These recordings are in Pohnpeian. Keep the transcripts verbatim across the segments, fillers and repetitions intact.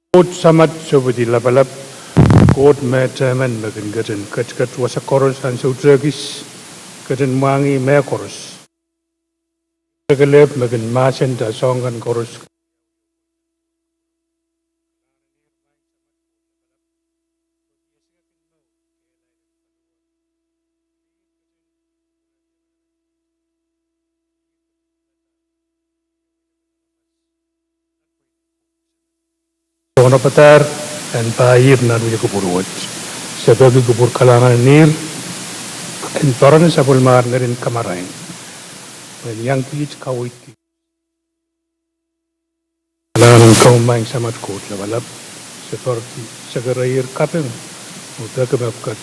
Koht Samat Sohpwedi Lapalap, Koht me tehmen me kin ketin ketiket wasa koaros ansou tehkis, ketin mwahngih mehkoaros. Kelehpw me kin mahsen atail soahng kan koaros. Sohte pahn padahr en pahir nan wia kupwur wet. Se peki kupwur kalahngan en ihr en poaron sapwellimahr ngehnin kamarain, pwehn iang kiht kaweid ki. Kalahngan en komwi Maing Samat Koht Lapalap, se poaridi sekere ihr kaping oh peki mepwukat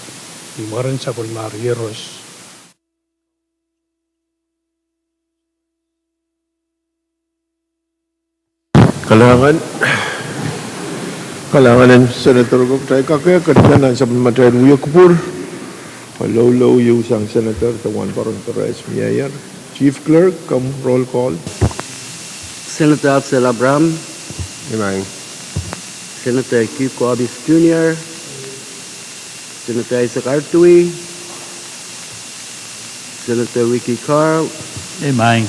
ni mwaren sapwellimahr Iehros. Kalahngan, kalahngan en Senator ko, kitail kak ketkihla nan sapwellimatail wia kupwur. Loulou ieu sang Senator de wahnpoaron Koresh Mieier. Chief Clerk, komw roll call. Senator Axel Abraham. Imaing. Senator Kiko Abis Junior. Senator Isaac Artui. Senator Ricky Carl. Imaing.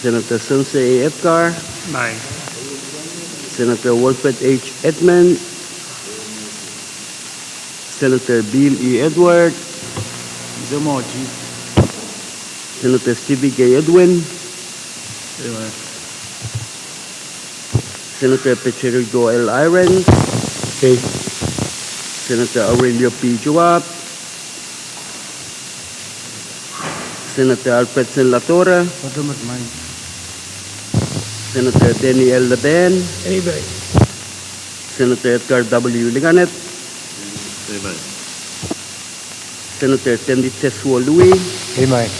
Senator Sons A. Edgar. Imaing. Senator Wilfred H. Edmund. Senator Bill E. Edward. Imaing. Senator Stevie K. Edwin. Imaing. Senator Peterico L. Irons. Iei. Senator Aurelio P. Joab. Senator Alfredson Ladora. Imaing. Senator Daniel Leben. Imaing. Senator Edgar W. Liganet. Imaing. Senator Tendit Teswolui. Imaing.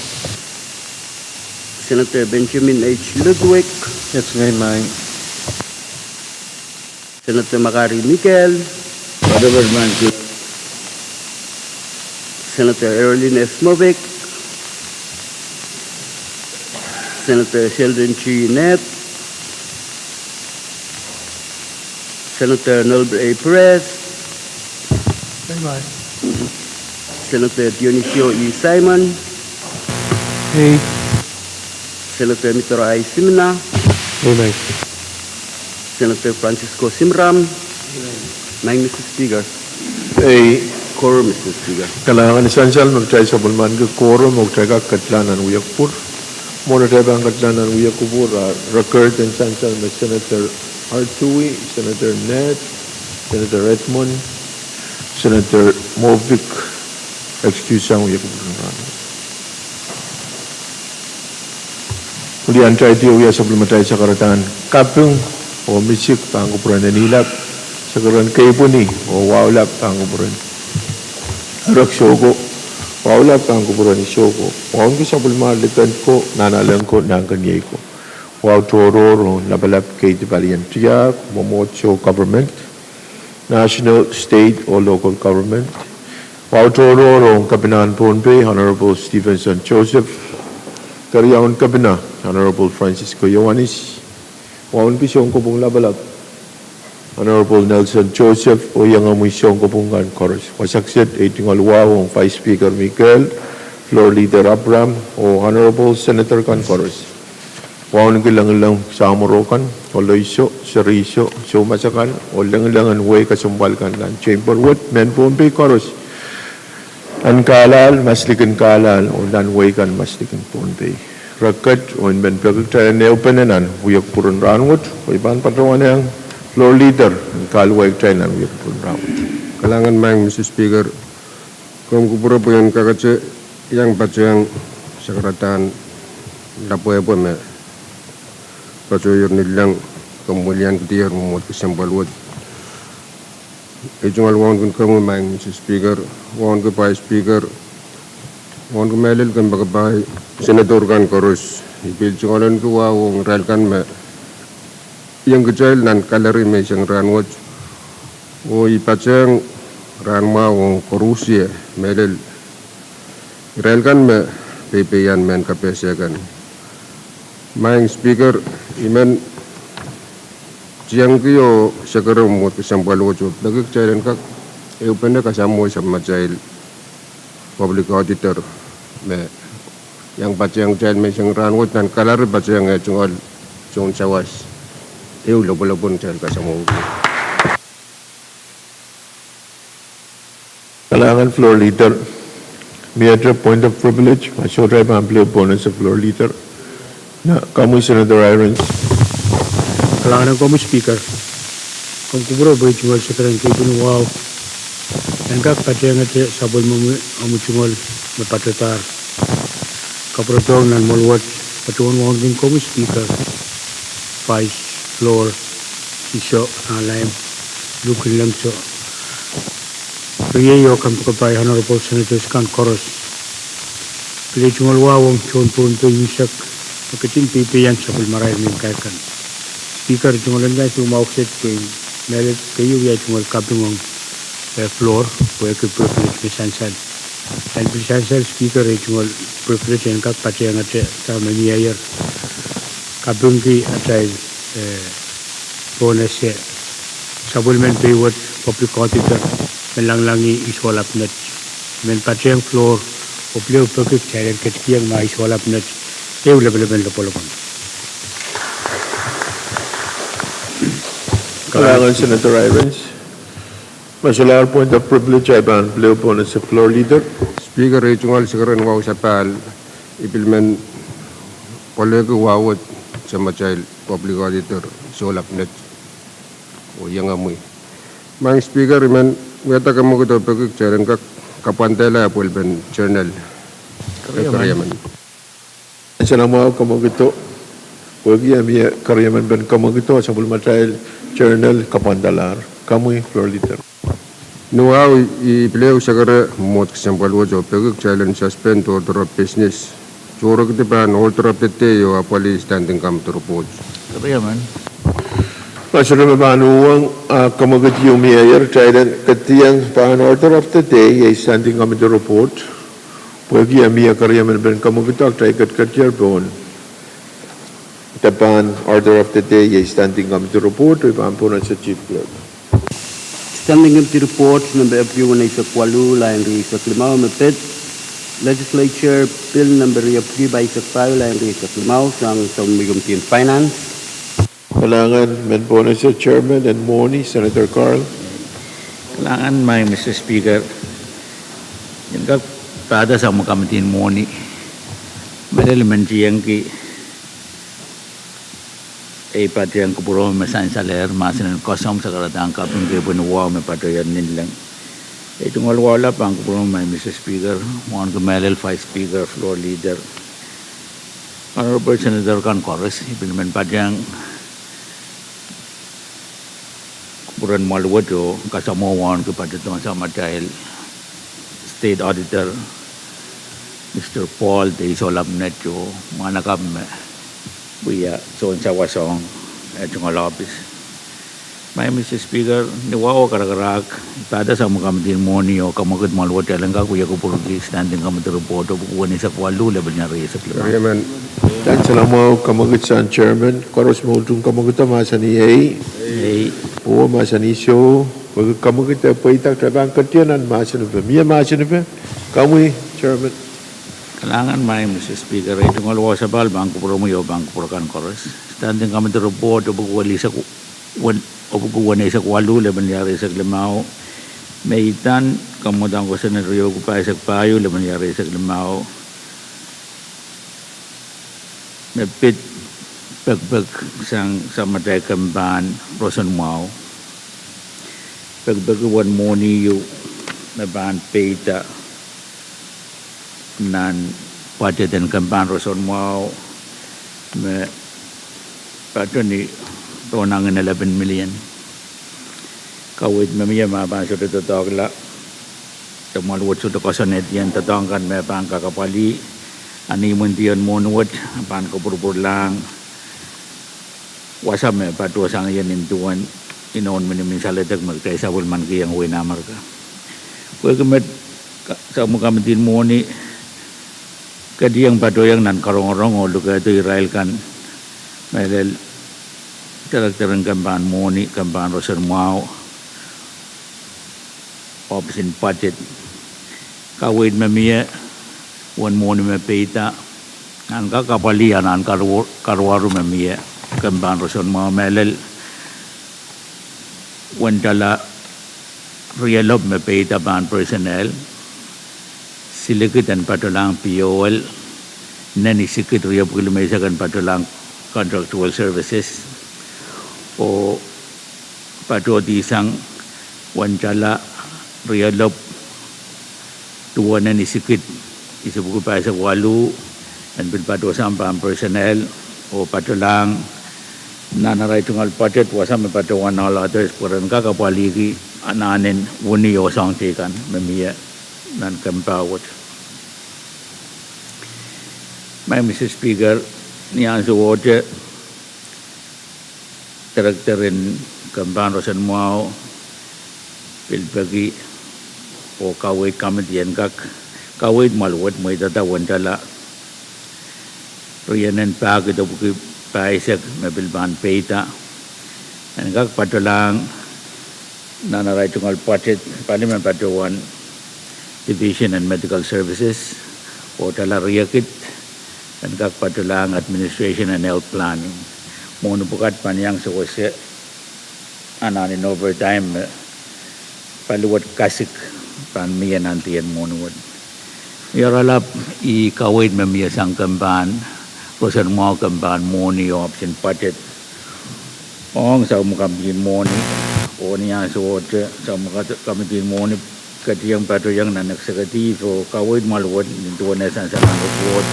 Senator Benjamin H. Ludwig. Imaing. Senator Makari Mikael. Imaing. Senator Erlin S. Moffitt. Senator Sheldon G. Nett. Senator Noble A. Perez. Imaing. Senator Dionisio E. Simon. Iei. Senator Mitro I. Simina. Imaing. Senator Francisco Simram. Imaing, Mister Speaker. Iei. Quorum, Mister Speaker. Kalahngan en sansal me kitail sapwellimaniki quorum oh kitail kak ketkihla nan wia kupwur. Mwohn atail pahn ketkihla nan wia kupwur, ah, record en sansal me Senator Artui, Senator Nett, Senator Edmund, Senator Moffitt, excuse sang wia kupwur en rahn. Wilian taiti oh wia sapwellimatail sakaradahn kaping oh misik pahn kupwuren Enilap, sakaradahn keipweni oh wahu lap pahn kupwuren Erek Soko, wahu lap pahn kupwuren Soko, wauneki sapwellimatail liken ko, nan alen ko, nan keniei ko. Wahu tohrohr oh lapalap keidi palien tiahk, mwomwohdiso government, national, state oh local government. Wahu tohrohr ong Kepinahn Pohnpei, Honorable Stevenson Joseph, keriaun Kepina, Honorable Francisco Iohannis, wauneki sounkopwung lapalap, Honorable Nelson Joseph, oh iengomwi sounkopwung kan koaros. Wasa kiset ei tungoal wahu ong Vice Speaker Mikael, Floor Leader Abraham, oh Honorable Senator kan koaros. Wauneki lengileng samworo kan, Oloiso, Seriso, Soumasakan, oh lengileng en wehi kesempwal kan nan chamber wet, mehn Pohnpei koaros. Nan kahlahl, maslikin kahlahl, oh nan wehi kan maslikin Pohnpei. Record oh inpen pekihkitail en ehupene nan wia kupwur en rahnwet, oh I pahn patohwanohng Floor Leader en kahluwa kitail nan wia kupwur en rahnwet. Kalahngan Maing Mister Speaker, komw kupwure pwe I en kakete iang patehng sakaradahn lapwehpwe me patohier ni leng, komw welian kedier mwomwohd kesempwal wet. Ei tungoal wauneki komwi Maing Mister Speaker, wauneki Vice Speaker, wauneki mehlel kempoakepahi, Senator kan koaros. I pil tungoal ahneki wahu ong irail kan me iang kitail nan gallery me I sang rahnwet, oh I patehng rahn mwahu ong koaruhsie mehlel, irail kan me peipeian mehn kapehse kan. Maing Speaker, I men Iang kio sekere mwomwohd kesempwal wet oh peki kitail en kak ehupene kasamwo sang matail public auditor me iang patehng kitail menseng rahnwet nan kalari patehng eh tungoal sounsawas ehu lopwolopwon kitail kasamwo. Kalahngan floor leader. Miehte point of privilege, ma sohte I pahn pil ehu bonus floor leader. Na, komwi Senator Irons. Kalahngan komwi Speaker. Komw kupwure pwe I tungoal sekeren kepin wahu en kak patehngete sapwellimomwi omwi tungoal me patohdahr kapwurodohng nan mwoaluwet, patohwan wauneki komwi Speaker, Vice, Floor, Siso, Nahleim, Luhk, Inleng, Soh, Riei oh Kompoakepahi, Honorable Senators kan koaros. Pil I tungoal wahu ong tohn Pohnpei unsek me ketin peipeiong sapwellimarail mehn kair kan. Speaker, I tungoal en kak soumwahu kiset pwe mehlel keieu I tungoal kaping ong eh floor pwehki privilege me sansal. Ahn pil sansal Speaker, I tungoal privilege en kak patehngete dahme mieier, kapingki atail eh bonus, sapwellimen pei wet public auditor me langlangih I sohlap met, men patehng floor oh pil ehu peki kitail en ketikihong ma I sohlap met ehu lepelepen lopwolopwon. Kalahngan Senator Irons. Ma solahr point of privilege, I pahn pil ehu bonus floor leader. Speaker, I tungoal sekeren wahu sapahl, I pil men pwelehki wahu wet sang matail public auditor sohlap met oh iang amwi. Maing Speaker, I men wiahda kamwekid oh peki kitail en kak kapwandala apwalipen journal. Keriemen. Ansou mwahu kamwekido, pwehki eh mie keriemen pen kamwekido, sapwellimatail journal kapwandalahr. Komwi floor leader. Ni wahu I pil ehu sekere mwomwohd kesempwal wet oh peki kitail en suspend order of business, tohrohrkidi pahn order of the day oh apwalih standing committee report. Keriemen. Ma sohte me pahn uhwong, ah, kamwekid ieu mieier, kitail en ketikihong pahn order of the day iei standing committee report. Pwehki eh mie keriemen pen kamwekido, kitail ketiketier pohn de pahn order of the day iei standing committee report, oh I pahn pohnese Chief Clerk. Standing Committee Report nempe epwiki weneisek waluh, lain rieisek limau, me pid Legislature Bill nempe riepwiki pahisek pahieu, lain rieisek limau, sang sapwellimomwi Committee on Finance. Kalahngan, men pohnese Chairman en mwohni, Senator Carl. Kalahngan, Maing Mister Speaker. I en kak pahda sang me committee en mwohni, mehlel I men tiengki ei patehng kupwuromwi me sansalehr mahsen en koasoamw sakaradahn kapingki pwe ni wahu me patohier Inleng. I tungoal wahu lap pahn kupwuromwi, Maing Mister Speaker, wauneki mehlel Vice Speaker, Floor Leader, Honorable Senator kan koaros. I pil men patehng kupwuren mwoaluwet oh kasamwo wauneki patohdohng sang matail State Auditor, Mister Paul, de I sohlap met oh mwahnakapw me wia sounsawas ong eh tungoal ohpis. Maing Mister Speaker, ni wahu karakarahk, I pahda sang me committee en mwohni oh kamwekid mwoaluwet en kak wia kupwurki standing committee report epwiki weneisek waluh, lepin ia rieisek limau. Ansou mwahu kamwekid sang chairman, koaros me utung kamwekido mahsanih ei. Ei. Oh mahsanih soh, pwehki kamwekid e pweida, kitail pahn ketikihong nan mahsenipe, mie mahsenipe. Komwi chairman. Kalahngan, Maing Mister Speaker, I tungoal wahu sapahl pahn kupwuromwi oh pahn kupwur kan koaros. Standing committee report epwiki weneisek wen-, epwiki weneisek waluh, lepin ia rieisek limau, me idan kamwadang kosonned riepwiki pahisek pahieu, lepin ia rieisek limau, me pid pekipek sang, sang matail kempahn roson mwahu. Pekipeki wen mwohni ieu me pahn peida nan budget en kempahn roson mwahu me patohwan ni pohnangin eleven million. Kaweid me mie ma pahn sohte doadoahkla, de mwoaluwet sohte koasoanehdi doadoahk kan me pahn kak apwalih, a ni imwintihn mwohni wet pahn kupwurpwurlahng wasa me patohsang ien nin duwen inoun miniminsaledek me kitail sapwellimanikihong wehin Amerika. Pwehki met ka-, sapwellime committee en mwohni ketikihong patohwan nan karongorong oh lukehdo irail kan mehlel Director en kempahn mwohni, kempahn roson mwahu, Office en Budget. Kaweid me mie, uwen mwohni me peida, nan kak apwalih anahn karuwaru me mie kempahn roson mwahu, mehlel uwen tala rielopw me peida pahn personnel, silikid en patohlahng P O L, nen isikid riepwiki limeisek en patohlahng contractual services, oh patohdi sang uwen tala rielopw duwenen isikid isipwiki pahisek waluh, en pil patohsang pahn personnel, oh patohlahng nan arail tungoal budget wasa me patohwan all others, pwe ren kak apwalihki anahnen wini oh soang teikan me mie nan kempah wet. Maing Mister Speaker, ni ansowohte Director en kempahn roson mwahu pil peki oh kaweid committee en kak kaweid mwahl wet, mweidada uwen tala rienen pahkid epwiki pahisek me pil pahn peida, en kak patohlahng nan arail tungoal budget, pali me patohwan Division en Medical Services, oh tala riekid en kak patohlahng Administration en Health Planning. Mwohni pwukat pahn iang sewese anahnen overtime me pali wet kasik pahn mie nan dien mwohni wet. Ni oaralap, ih kaweid me mie sang kempahn roson mwahu, kempahn mwohni oh Office en Budget, ong sapwellimomwi committee en mwohni, oh ni ansowohte sapwellimomwi committee en mwohni ketieng patohieng nan executive oh kaweid mwahl wet ni duwen eh sansal nan report.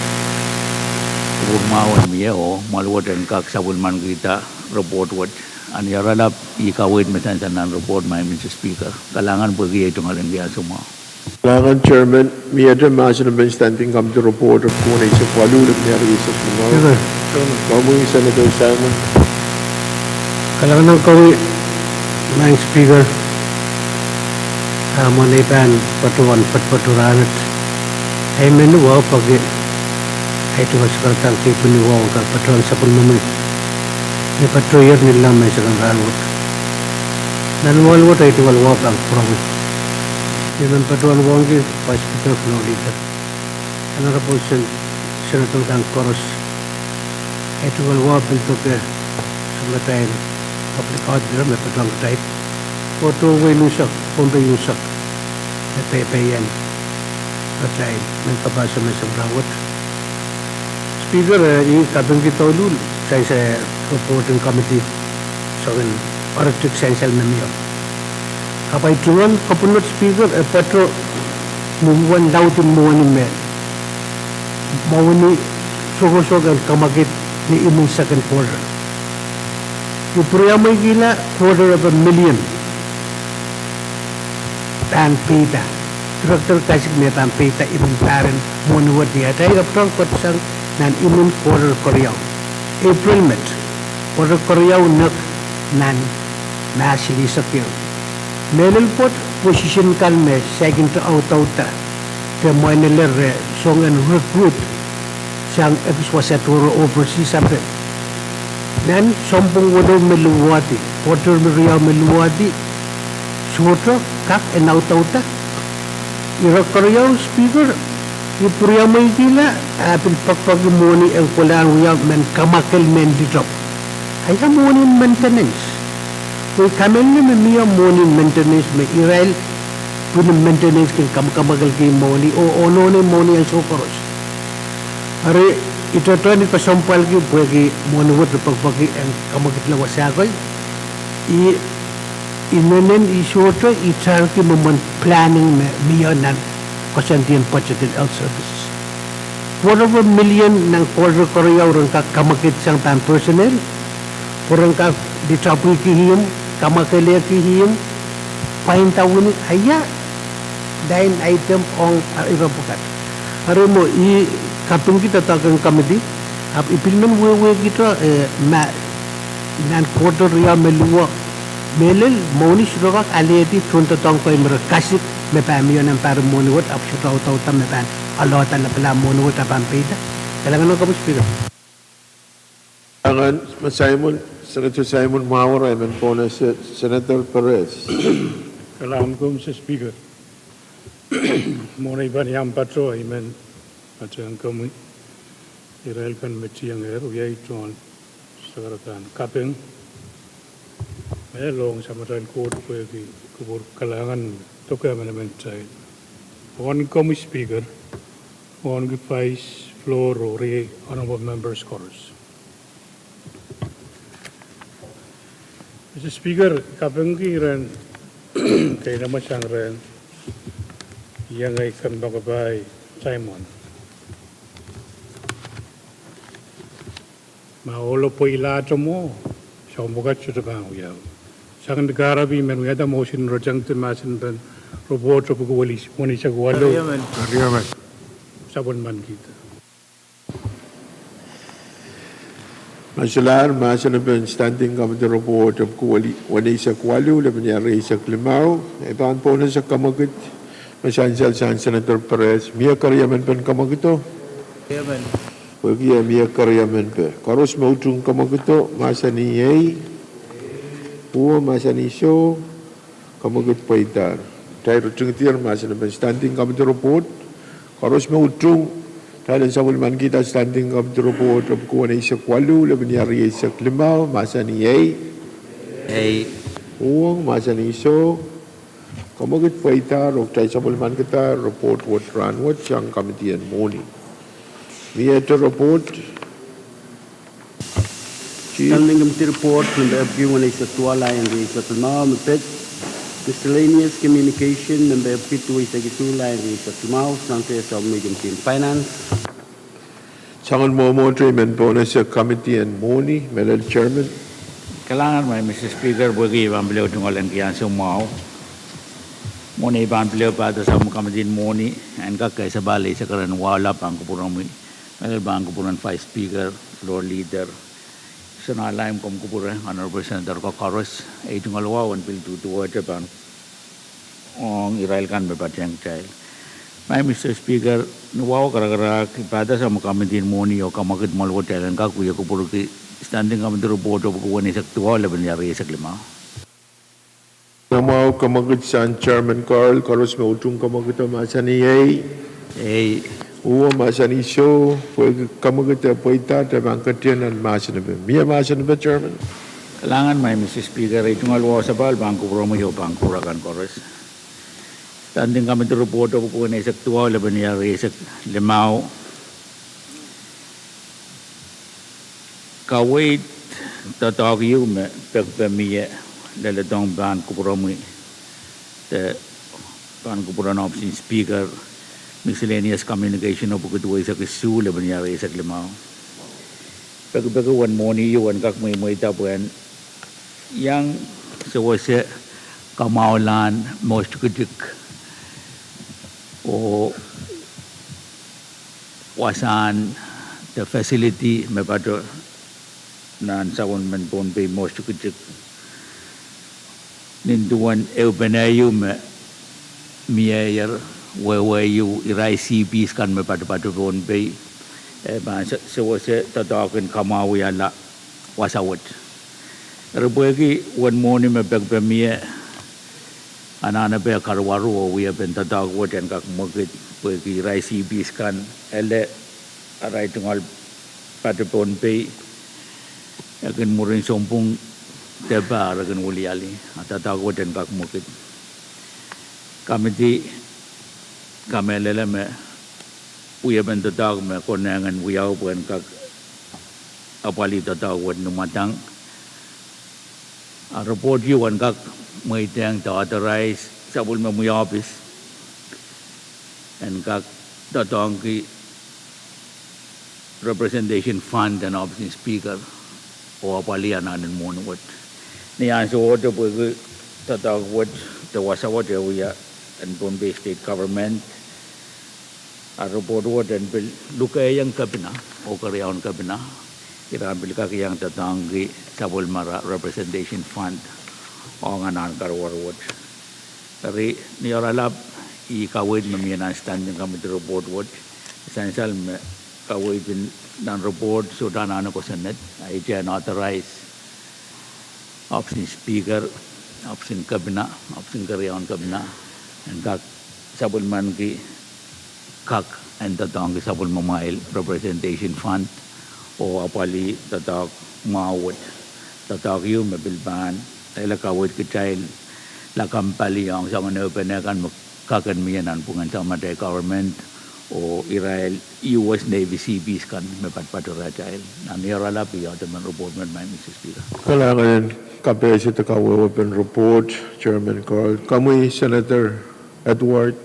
Kupwur mwahu en mie oh mwahl wet en kak sapwellimanikihda report wet. A ni oaralap, ih kaweid me sansal nan report, Maing Mister Speaker. Kalahngan pwehki ei tungoal en ki ansou mwahu. Kalahngan Chairman, miehte mahsen en Standing Committee Report epwiki eisek waluh lel eisek limau. Speaker. Komwi Senator Simon. Kalahngan komwi, Maing Speaker. A mwein ei pahn patohwan potopoto rahnwet, ei men wahu peki, ei tungoal sakaradahn keipweni wahu en kak patohwan sapwellimomwi me patohier ni lamain sakaradahn wet. Nan mwohni wet ei tungoal wahu pahn kupwuromwi. Ei men patohwan wauneki Vice Speaker, Floor Leader, Honorable Sen-, Senator kan koaros. Ei tungoal wahu pil doke sapwellimatail Public Auditor me patohwan kitail, oh tohwei unsek, Pohnpei unsek, me peipeien atail men kapahso me sakaradahn wet. Speaker, eh, I kapingki douluhl sansal report en committee, soangen oaritik sansal me mie. Ahpw ei tungoal kapwunod, Speaker, e patohwan laud en mwohni me mwohni sokosoken kamwakid ni imwin second quarter. I pwuriamweikihla quarter of a million pahn peida. Director kasik me pahn peida imwin pahr en mwohni wet ni atail patohwan kohsang nan imwin quarter keriau. April met, quarter keriau nek nan Mahs silihsek ehu. Mehlel pwoat position kan me saikinte audaudla, de mwein ele re soangen recruit sang ekis wasa tohrohr overseas ape. Nan sounpwong weneu me luwehdi, quarter me riau me luwehdi, sohte kak en audaudla. Ire keriau, Speaker, I pwuriamweikihla, a pil pekipeki mwohni en kolahn wia mehn kamwakel, mehn litop. A ia mwohnin maintenance? Pwe I kamehlele me mie mwohnin maintenance me irail pwihn maintenance kin kamwakamwakelki mwohni oh onohne mwohni ansou koaros. Eri I tohtohn kesempwalki pwehki mwohni wet pekipeki en kamwakidla wasa kei. I, inenen I sohte itailki mwomwen planning me mie nan koasoandien budget en health services. Quarter of a million nan quarter keriau ren kak kamwakid sang pahn personnel, pwe ren kak litopwihki ihmw, kamwakelehki ihmw, pwainda wini, a ia line item ong, a, ire pwukat. Eri mwo I kapingki doadoahk en committee, ahpw I pil men wehwehkihdo, eh, ma nan quarter riau me luo, mehlel mwohni sohte kak alehdi tohndoadoahk kei me re kasik me pahn mie nan pahr en mwohni wet, ahpw sohte audaudla me pahn alohda lapalahn mwohni wet a pahn peida. Kalahngan ong komwi, Speaker. Kalahngan, Simon. Senator Simon Mwahu, I men pwonehng Senator Perez. Kalahngan ko, Mister Speaker. Mwohn ei pahn iang patoh, I men patehng komwi irail kan me tiengehr, wia ei tohn sakaradahn kaping me lohng Samatail Koht pwehki kupwur kalahngan doke emenemen kitail. Mwohn komwi Speaker, mwohn ki Vice, Floor, oh riei honorable members koaros. Mister Speaker, kapingki rehn keinemwe sang rehn iengei kempoakepahi Simon. Ma ohlo pweilahte mwo, soahng pwukat sohte pahn wiawi. Sang ni kahrepe I men wiahda motion rotengdi mahsen pen report ong pwuhk weneisek waluh. Sapwellimankihda. Masalahr mahsen pen Standing Committee report ong pwuhk weneisek waluh, lepin iar rieisek limau, e pahn pwonehsek kemwekid me sansal sang Senator Perez. Mie keriemen pen kemwekido? Pwehki e mie keriemen pen koaros me utung kemwekido, mahsanih ei. Uwo, mahsanih soh. Kemwekid pweidahr. Kitail ritingdier mahsen pen Standing Committee report. Koaros me utung, kitail en sapwellimankihda Standing Committee report ong pwuhk weneisek waluh, lepin iar rieisek limau, mahsanih ei. Uwo, mahsanih soh. Kemwekid pweidahr oh kitail sapwellimankihda report wet rahnwet sang committee en mwohni. Miehte report. Standing Committee report nempe epwiki weneisek duwau, laion rieisek limau, me pid Miscellaneous Communication nempe epwiki duweisek isuh, laion rieisek limau, sang Committee en Finance. Soangen mwomwohdiso I men pwonehsek committee en mwohni, mehlel Chairman. Kalahngan, Mister Speaker, pwehki I pahn pil tungoal en ki ansou mwahu. Mwohn ei pahn pil pahda sang committee en mwohni, en kak kesempwal eisek rehn wahu lap pahn kupwuromwi. Mehlel pahn kupwuren Vice Speaker, Floor Leader, Sen Alaim, komw kupwure, Honorable Senator ko koaros, ei tungoal wahu en pil duduwehte pahn ong irail kan me patehng kitail. Mister Speaker, ni wahu karakarahk I pahda sang committee en mwohni oh kemwekid mwoal wet kitail en kak wie kupwurki Standing Committee report ong pwuhk weneisek duwau, lepin iar rieisek limau. Mwahu kemwekid sang Chairman Carl, koaros me utung kemwekido mahsanih ei. Uwo, mahsanih soh. Pwehki kemwekid e pweidahr, kitail pahn ketien nan mahsen pen. Mie mahsen pen Chairman. Kalahngan, Mister Speaker, ei tungoal wahu sapahl pahn kupwuromwi oh pahn kupwur akan koaros. Standing Committee report ong pwuhk weneisek duwau, lepin iar rieisek limau. Kaweid doadoahk ieu me pekipek mie leledohng pahn kupwuromwi, de pahn kupwuren ohpis en Speaker, Miscellaneous Communication ong pwuhk weneisek isuh, lepin iar rieisek limau. Pekipek en mwohni ieu en kak mweimweida pwehn iang sewese kamwahulahn mwohn tikitik oh wasahn de facility me patoh nan sapwellimen Pohnpei mwohn tikitik. Nin duwen ehupene ieu me mieier, wehwe ieu, irail C Ps kan me patopato Pohnpei, e pahn sewese doadoahk en kamwahwihala wasa wet. Eri pwehki wen mwohni me pekipek mie, anahnepe karuwaru oh wiepen doadoahk wet en kak mwekid, pwehki irail C Ps kan ele arail tungoal pato Pohnpei, e kin mwurin sounpwong depe re kin wiliali, a doadoahk wet en kak mwekid. Committee kamehlele me wiepen doadoahk me konehng en wiawi pwehn kak apwalih doadoahk wet ni mwadang. A report ieu en kak mweidehng de authorize sapwellimomwi ohpis en kak doadoahngki representation fund en ohpis en Speaker oh apwalih anahnen mwohni wet. Ni ansouohte pwehki doadoahk wet de wasa wet e wia en Pohnpei State Government, a report wet en pil lukehiong kepina oh keriaun kepina, ira en pil kak iang doadoahngki sapwellimara representation fund ong anahn karuwaru wet. Eri ni oaralap, ih kaweid me mie nan Standing Committee report wet, sansal me kaweid nan report sohte anahne kosonned, a ih en authorize Ohpis en Speaker, Ohpis en Kepina, Ohpis en Keriaun Kepina, en kak sapwellimaniki kak en doadoahngki sapwellimamwail representation fund, oh apwalih doadoahk mwahu wet. Doadoahk ieu me pil pahn ele kaweid kitail lakapw pali ong soangen ehupene kan me kak en mie nanpwungen samatail government, oh irail U S Navy C Ps kan me patpato rehtail. Nan ieu oaralap, iei emen report men, Mister Speaker. Kalahngan en kapehse de kawehwepen report, Chairman Carl. Komwi Senator Edward.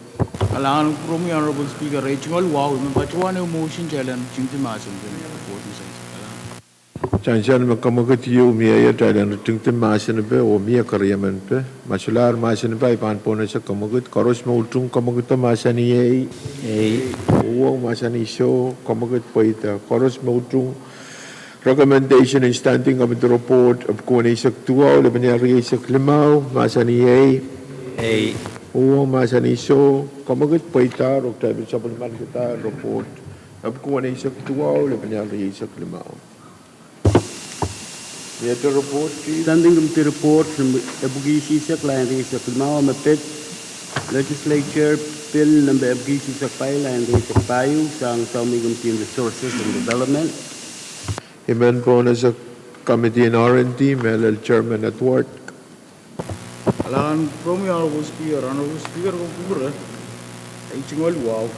Kalahngan kupwuromwi Honorable Speaker, ei tungoal wahu, I men patohwan ehu motion kitail en tingdi mahsen pen report me sansal. Kalahngan. Sansal me kemwekid ieu mie, kitail en tingdi mahsen pen, oh mie keriemen pen. Ma solahr mahsen pen, I pahn pohnese kemwekid, koaros me utung kemwekido mahsanih ei. Ei. Uhwong mahsanih soh, kemwekid pweida. Koaros me utung recommendation en Standing Committee report epwiki weneisek duwau, lepin lel rieisek limau, mahsanih ei. Ei. Uhwong mahsanih soh, kemwekid pweida, oh kitail pil sapwellimaniki report epwiki weneisek duwau, lepin lel rieisek limau. Standing Committee report, epwiki isihsek, lain rieisek limau, me pid Legislature Bill number epwiki isihsek pahieu, lain rieisek pahieu, sang Subcommittee en Resources and Development. I men pohnese Committee en R and D, mehlel Chairman Edward. Kalahngan kupwuromwi Honorable Speaker, Honorable Speaker, komw kupwure, ei tungoal wahu,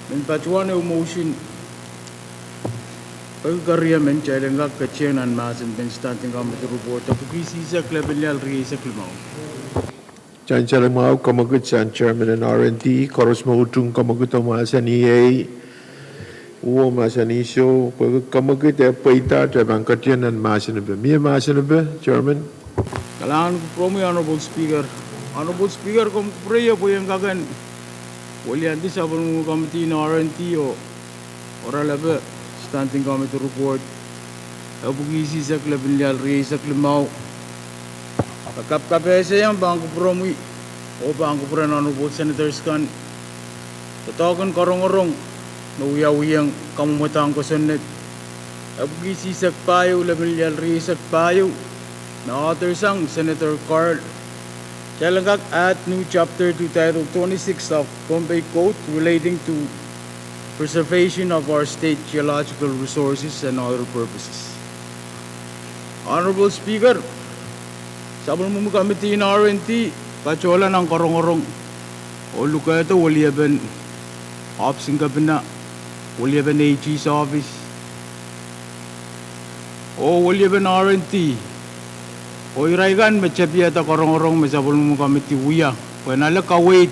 I men patohwan ehu motion pwehki keriemen kitail en kak ketieng nan mahsen pen Standing Committee report epwiki isihsek, lepin lel rieisek limau. Sansal mwahu, kemwekid sang Chairman en R and D, koaros me utung kemwekido mahsanih ei. Uhwong mahsanih soh, pwehki kemwekid e pweida, kitail pahn ketieng nan mahsen pen. Mie mahsen pen, Chairman. Kalahngan kupwuromwi Honorable Speaker. Honorable Speaker, komw kupwure, I pwe I en kak en weliandi sapwellimomwi Committee en R and D oh oaralap Standing Committee report epwiki isihsek, lepin lel rieisek limau. Kapakap ese I pahn kupwuromwi, oh pahn kupwuren Honorable Senators kan, doadoahk en korongorong me wiawihong kamwomwadahn kosonned epwiki isihsek pahieu, lepin lel rieisek pahieu, me author sang Senator Carl. Kitail en kak add new chapter to Title twenty-six of Pohnpei Code relating to preservation of our state geological resources and other purposes. Honorable Speaker, sapwellimomwi Committee en R and D patohla nan korongorong oh lukehdo weliepen ohpis en kepina, weliepen A G's office, oh weliepen R and D, oh irail kan me tepiada korongorong me sapwellimomwi Committee wia pwehn ale kaweid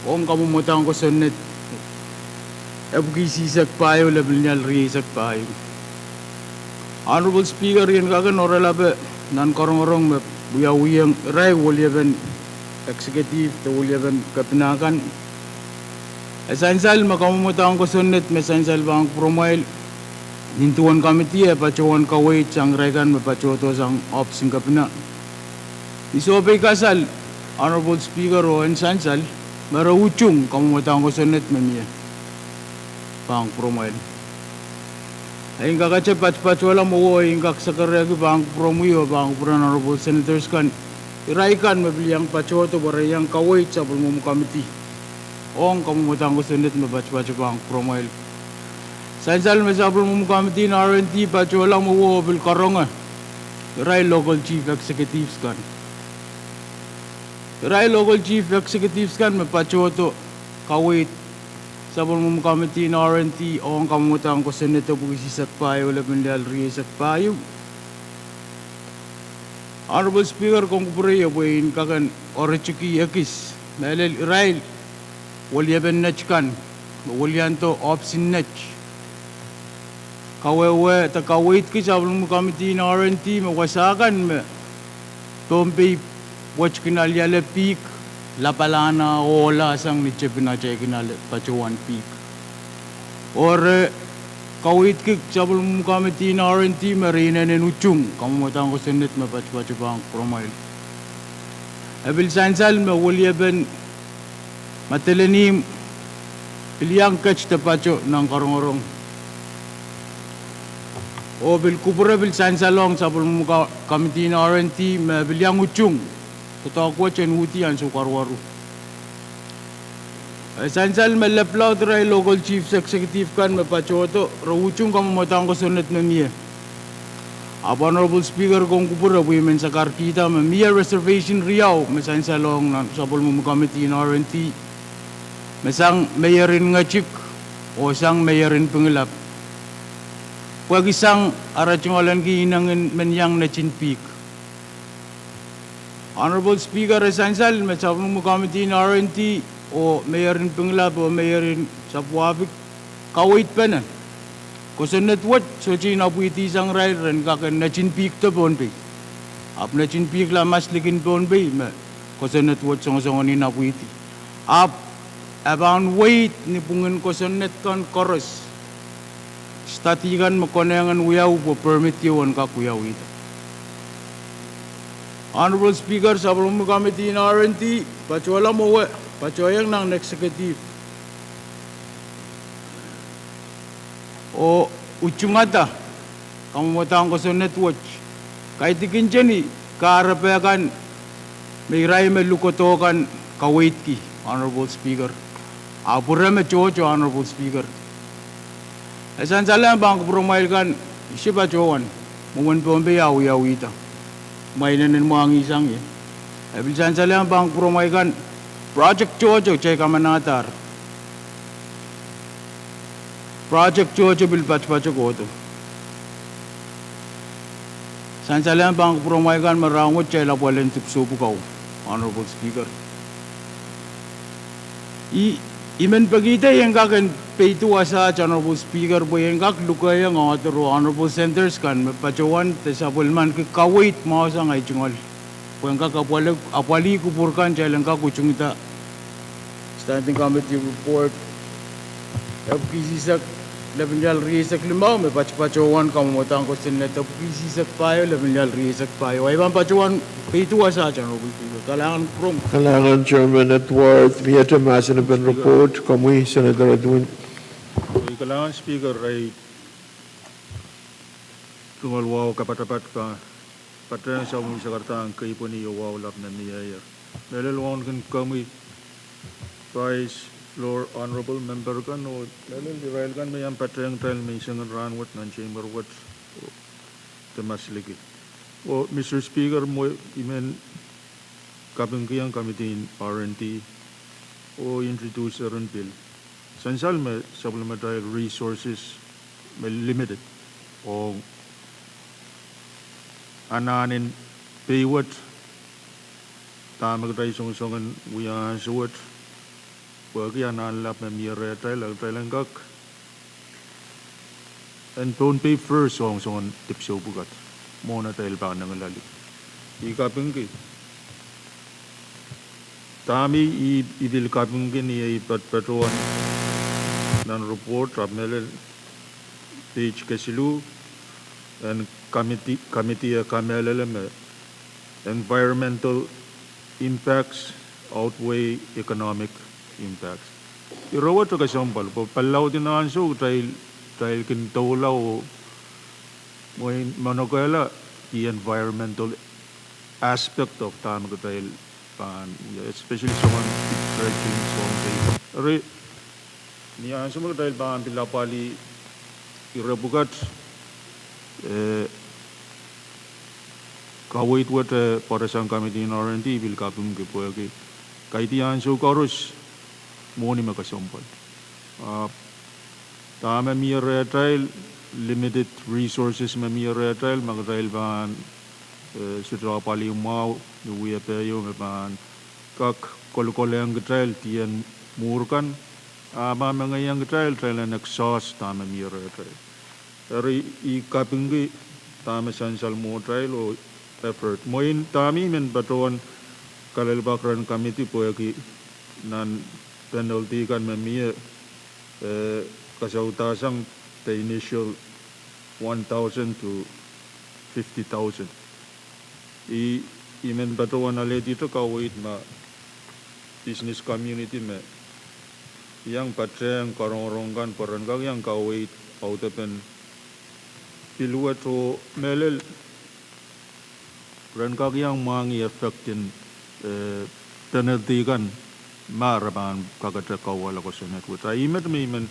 ong kamwomwadahn kosonned epwiki isihsek pahieu, lepin lel rieisek pahieu. Honorable Speaker, I en kak en oaralap nan korongorong me wiawihong irail weliepen executive de weliepen kepina kan, e sansal me kamwomwadahn kosonned me sansal pahn kupwuromwail nin duwen Committee e patohwan kaweid sang irail kan me patohdo sang ohpis en kepina. I sohpei kasal, Honorable Speaker, oh en sansal me re utung kamwomwadahn kosonned me mie pahn kupwuromwail. E en kakete patopatohla mwowe, e en kak sakarehki pahn kupwuromwi oh pahn kupwuren Honorable Senators kan, irail kan me pil iang patohdo pwe re iang kaweid sapwellimomwi Committee ong kamwomwadahn kosonned me patopato pahn kupwuromwail. Sansal me sapwellimomwi Committee en R and D patohla mwowe oh pil karonge irail local chief executives kan. Irail local chief executives kan me patohdo kaweid sapwellimomwi Committee en R and D ong kamwomwadahn kosonned epwiki isihsek pahieu, lepin lel rieisek pahieu. Honorable Speaker, komw kupwure, I pwe I en kak en oaritiki ekis, mehlel irail weliepen net kan me weliando ohpis en net, kawehwe de kaweidki sapwellimomwi Committee en R and D me wasa kan me Pohnpei wet kin ale pihk, lapalahn ohla sang ni tepin atail kin ale patohwan pihk. Oh re kaweidki sapwellimomwi Committee en R and D me re inenen utung kamwomwadahn kosonned me patopato pahn kupwuromwail. E pil sansal me weliepen Madolenihmw pil iang ket de pato nan korongorong. Oh pil kupwure pil sansalohng sapwellimomwi ka-, committee en R and D me pil iang utung doadoahk wet en uhdi ansou karuwaru. E sansal me lap laud irail local chiefs executive kan me patohdo re utung kamwomwadahr kosonned me mie. Ahpw Honorable Speaker, komw kupwure pwe I men sakarkihda me mie reservation riau me sansalohng nan sapwellimomwi committee en R and D, me sang meir en Ngetik oh sang meir en Pingelap. Pwehki sang ara tungoalenki ineng en men iang netin pihk. Honorable Speaker, e sansal me sapwellimomwi committee en R and D oh meir en Pingelap oh meir en Sapwuapik kaweidpene kosonned wet sohte inapwihdi sang irail ren kak en netin pihkdo Pohnpei. Ahpw netin pihkla maslikin Pohnpei me kosonned wet songosong en inapwihdi. Ahpw e pahn weid ni pwungen kosonned kan koaros, study kan me konehng en wiawi pwe permit ieu en kak wiawihda. Honorable Speaker, sapwellimomwi committee en R and D patohla mwowe, patohieng nan executive oh utungada kamwomwadahr kosonned wet, kaidehkin teni kahrepe kan me irail me lukodo kan kaweidki, Honorable Speaker. Ahpw ire me tohto, Honorable Speaker, e sansalehng pahn kupwuromwail kan, ih patohwan, mwomwen Pohnpei a wiawihda, ma inenen mwahngih sang ie. E pil sansalehng pahn kupwuromwail kan, project tohto kitail kamanadahr, project tohto pil patopato kohdo. Sansalehng pahn kupwuromwail kan me rahnwet kitail apwal en dipwisou pwukat, Honorable Speaker. I, I men pekihda I en kak en peidu wasaht, Honorable Speaker, pwe I en kak lukeiong author oh Honorable Senators kan me patohwan de sapwellimaniki kaweid mwahu sang ei tungoal, pwe en kak apwalih, apwalih kupwur kan kitail en kak utungada Standing Committee Report epwiki isihsek, lepin lel rieisek limau me patopatohwan kamwomwadahr kosonned epwiki isihsek pahieu, lepin lel rieisek pahieu. Ahi pahn patohwan peidu wasaht, Honorable Speaker. Kalahngan kupwuromwi. Kalahngan Chairman Edward. Miehte mahsen en Report, komwi Senator Edwin. Kalahngan Speaker, irail tungoal wahu kapatapat pahn patehng sapwellime sakaradahn keipweni oh wahu lap me mieier. Mehlel wauneki komwi Vice Floor Honorable Member kan oh mehlel irail kan me iang patehng kitail menseng en rahnwet nan chamber wet, de masliki. Oh Mister Speaker, mwo I men kapingkihong committee en R and D oh introducer en pil sansal me sapwellimatail resources me limited ong anahn en pei wet, dahme kitail songosong en wia ansou wet, pwehki anahn lap me mie rehtail, a kitail en kak en Pohnpei first songosong en dipwisou pwukat mwohn atail pahn nengilali. I kapingki. Dahme I, I pil kapingki ni ei patpatohwan nan report, ahpw mehlel page kesiluh en committee, committee e kamehlele me environmental impacts outweigh economic impacts. Ire wet e kesempwal, pwe pali laud en ansou kitail, kitail kin doula oh mwein manokehla the environmental aspect of dahme kitail pahn, especially soangen dredging, soangen. Eri ni ansou me kitail pahn pil apwalih ire pwukat, eh, kaweid wet e pwarasang committee en R and D pil kapingki pwehki kaidehn ansou koaros mwohni me kesempwal. Ahpw dahme mie rehtail, limited resources me mie rehtail, ma kitail pahn, eh, sohte apwalih mwahu ni wiepe ieu me pahn kak kolokolehng kitail dihen mwuhr kan, a pahn mengeiong kitail, kitail en exhaust dahme mie rehtail. Eri I kapingki dahme sansal mwohtail oh effort. Mwein dahme I men patohwan kalelapak rehn committee pwehki nan penalty kan me mie, eh, kasaudahsang the initial one thousand to fifty thousand. I, I men patohwan alehdihte kaweid ma business community me iang patehng karongorong kan pwe ren kak iang kaweid audepen Pil wet oh mehlel ren kak iang mwahngih effect en, eh, penalty kan ma re pahn kakete kauwehla kosonned wet. A ih met me I men,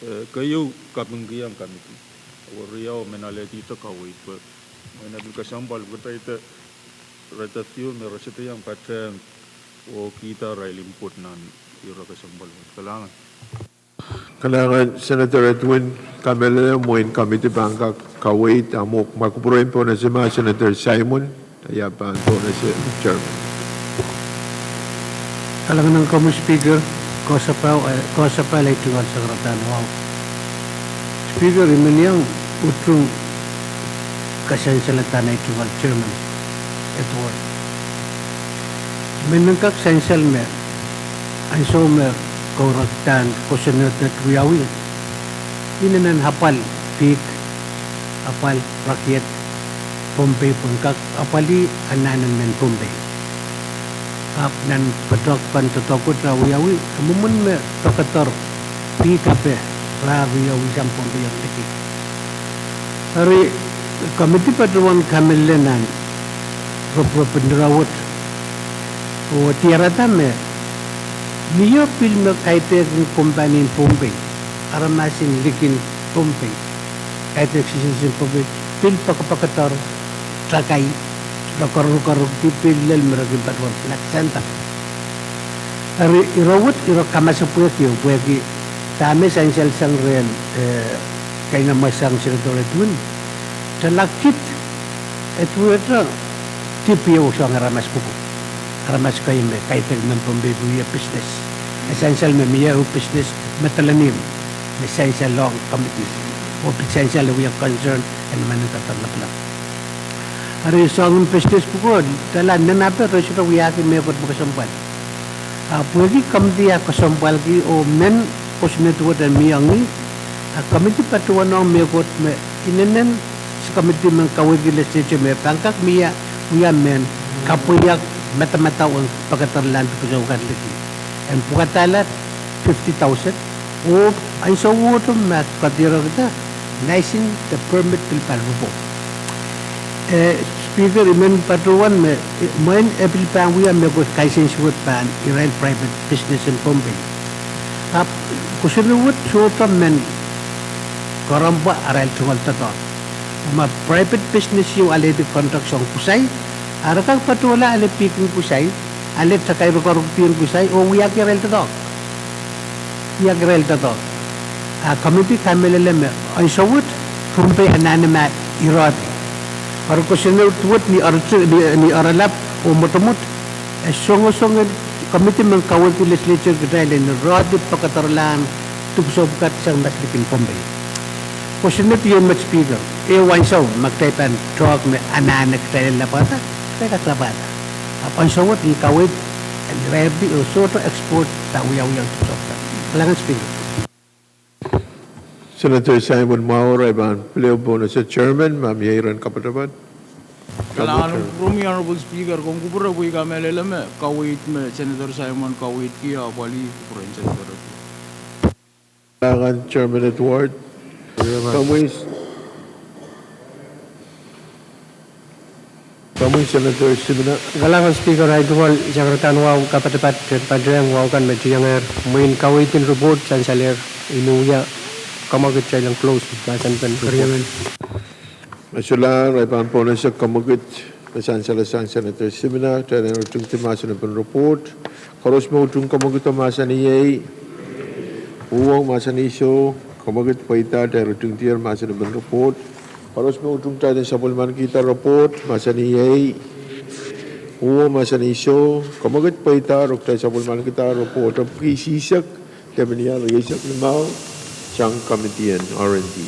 eh, keieu kapingkihong committee. Oh riau me alehdi kaweid pwe me I pil kesempwal kitail de, re de fiu me re sohte iang patehng oh kihda irail input nan ire kesempwal wet. Kalahngan. Kalahngan Senator Edwin, kamehlele mwein committee pahn kak kaweid, a mwo ma kupwuren pohnese ma Senator Simon, ia pahn pohnese chairman. Kalahngan ong komwi Speaker, koasoapahl, eh, koasoapahl ei tungoal Sakaradahn Wahu. Speaker, I men iang utung kasansalehda ei tungoal chairman Edward. I men men kak sansal me ansou me kauwehla kosonned wet wiawi, inenen apwal pihk, apwal rakiet Pohnpei pwehn kak apwalih anahnen mehn Pohnpei. Ahpw nan patohwan doadoahk wet wiawi, mwomwen me pekeder pihk ape, re wiawi sang Pohnpei ong liki. Eri committee patohwan kamehlele nan ropirop en ire wet, oh diarada me mie pil me kaidehkin kompanien Pohnpei, aramasen likin Pohnpei, kaidehk sisien Pohnpei, pil pekpekeder takai, re kor-, re koaros di pil lel me re kin patohwan flag center. Eri ire wet ire kamasepwehki oh pwehki dahme sansal sang rehn, eh, keinemwe sang Senator Edwin, tala kit Edwin, dipwiou soangen aramas pwuko, aramas kei me kaidehk mehn Pohnpei pwe wia business. E sansal me mie ehu business me delenihmw me sansalohng committee, oh pil sansal e wia concern en manager lapalap. Eri soangen business pwuko, tala nenape re sohte wiahki mehkot me kesempwal. A pwehki committee a kesempwalki oh men kosonned wet en mie ong ih, a committee patohwanohng mehkot me inenen committee men kaweidki legislature me pahn kak mie, wia mehn kapweiek madamadau en pekederlahn dipwisou kan liki, en pwukadahla fifty thousand, oh ansou wet me kadirekda, licence de permit pil pahn ripwoht. Eh, Speaker, I men patohwan me, eh, mwein e pil pahn wia mehkot kaisehn suwed pahn irail private business en Pohnpei. Ahpw kosonned wet sohte men koarompwa arail tungoal doadoahk. Ma private business ieu alehdi contract ong kusai, a re kak patohla ale pihk en kusai, ale takai re koaros di en kusai, oh wiahki arail doadoahk. Wiahki arail doadoahk. A committee kamehlele me ansou wet Pohnpei anahne ma irehdi. Eri kosonned wet ni ere-, ni, ni erelap oh mwotomwot, e songosong committee men kaweidki legislature kitail en irehdi pekederlahn dipwisou pwukat sang maslikin Pohnpei. Kosonned ieu met Speaker, ehu ansou ma kitail pahn tuhwong me anahne kitail lapwada, kitail kak lapwada. Ahpw ansou wet ni kaweid en irairdi oh sohte export de wiawi ong dipwisou pwukat. Kalahngan Speaker. Senator Simon Mwahu, irail pahn pil pohnese chairman, ma mie iren kapatapat. Kalahngan ong kupwuromwi Honorable Speaker, komw kupwure pwe I kamehlele me kaweid me Senator Simon kaweidki apwalih kupwuren Senator. Kalahngan Chairman Edward. Komwi, komwi Senator Simina. Kalahngan Speaker, irail tungoal Sakaradahn Wahu kapatapat, patohwan wahu kan me tiengehr, mwein kaweid en report sansalehr, I men wia kamwekid kitail en close mahsen pen report. Me solahr, irail pahn pohnese kamwekid me sansal sang Senator Simina, kitail en ritingdi mahsen pen report. Koaros me utung kamwekido mahsanih iei. Uhwong mahsanih soh, kamwekid pweida, kitail ritingdier mahsen pen report. Koaros me utung kitail en sapwellimanikihda report, mahsanih iei. Uhwong mahsanih soh, kamwekid pweida, oh kitail sapwellimanikihda report epwiki isihsek lemenian rieisek limau, sang committee en R and D.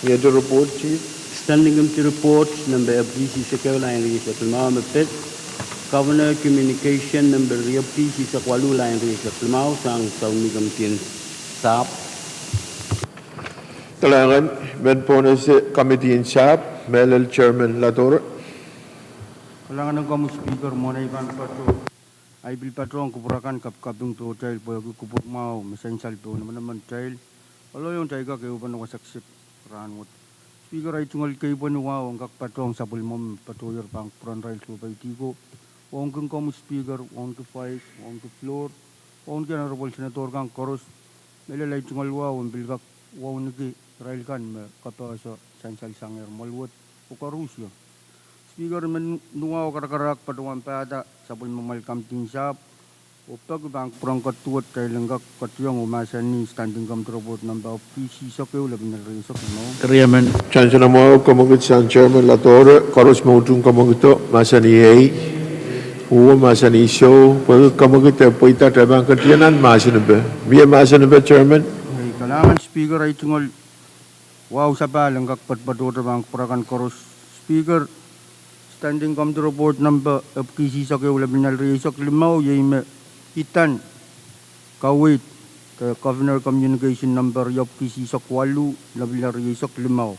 Miehte report, Chief. Standing Committee Report, nempe epwiki isihsek ehu, lain rieisek limau me pid. Governor Communication, nempe riepwiki isihsek waluh, lain rieisek limau, sang Sounmih Committee en Sahpw. Kalahngan, men pohnese Committee en Sahpw, mehlel Chairman Ladora. Kalahngan ong komwi Speaker, mwohn ei pahn patoh, ei pil patohwan kupwur akan kapikaping pohtail pwehki kupwur mwahu me sansal pohn emenemen kitail, ohl ohng kitail kak ehu pahn wasa kisik rahnwet. Speaker, ei tungoal keipweni wahu en kak patohng sapwellimomwi me patohier pahn kupwuren irail sohpeidi ko, wauneki komwi Speaker, wauneki Vice, wauneki floor, wauneki Honorable Senator kan koaros, mehlel ei tungoal wahu en pil kak wauneki irail kan me kapehse sansal sangehr mwoal wet oh koarusie. Speaker, I men nuwahu karakarahk patohwan pahda sapwellimamwail kamidi en sahpw, oh peki pahn kupwuren ketiket kitail en kak ketiong oh mahsanih Standing Committee Report number epwiki eisek ehu, lepin lel rieisek limau. Riemen. Chancellor Mwahu, kemwekid sang Chairman Ladore, koaros me utung kemwekido, mahsanih ei, uwe mahsanih sou, pwehki kemwekid e pweida, kitail pahn ketiket nan mahsanipe. Mie mahsanipe, Chairman? Ei, kalahngan Speaker, ei tungoal wahu sapahl en kak patohdo pahn kupwur akan koaros. Speaker, Standing Committee Report number epwiki eisek ehu, lepin lel rieisek limau, iei me idan kaweid de Governor Communication number epwiki eisek waluh, lepin lel rieisek limau.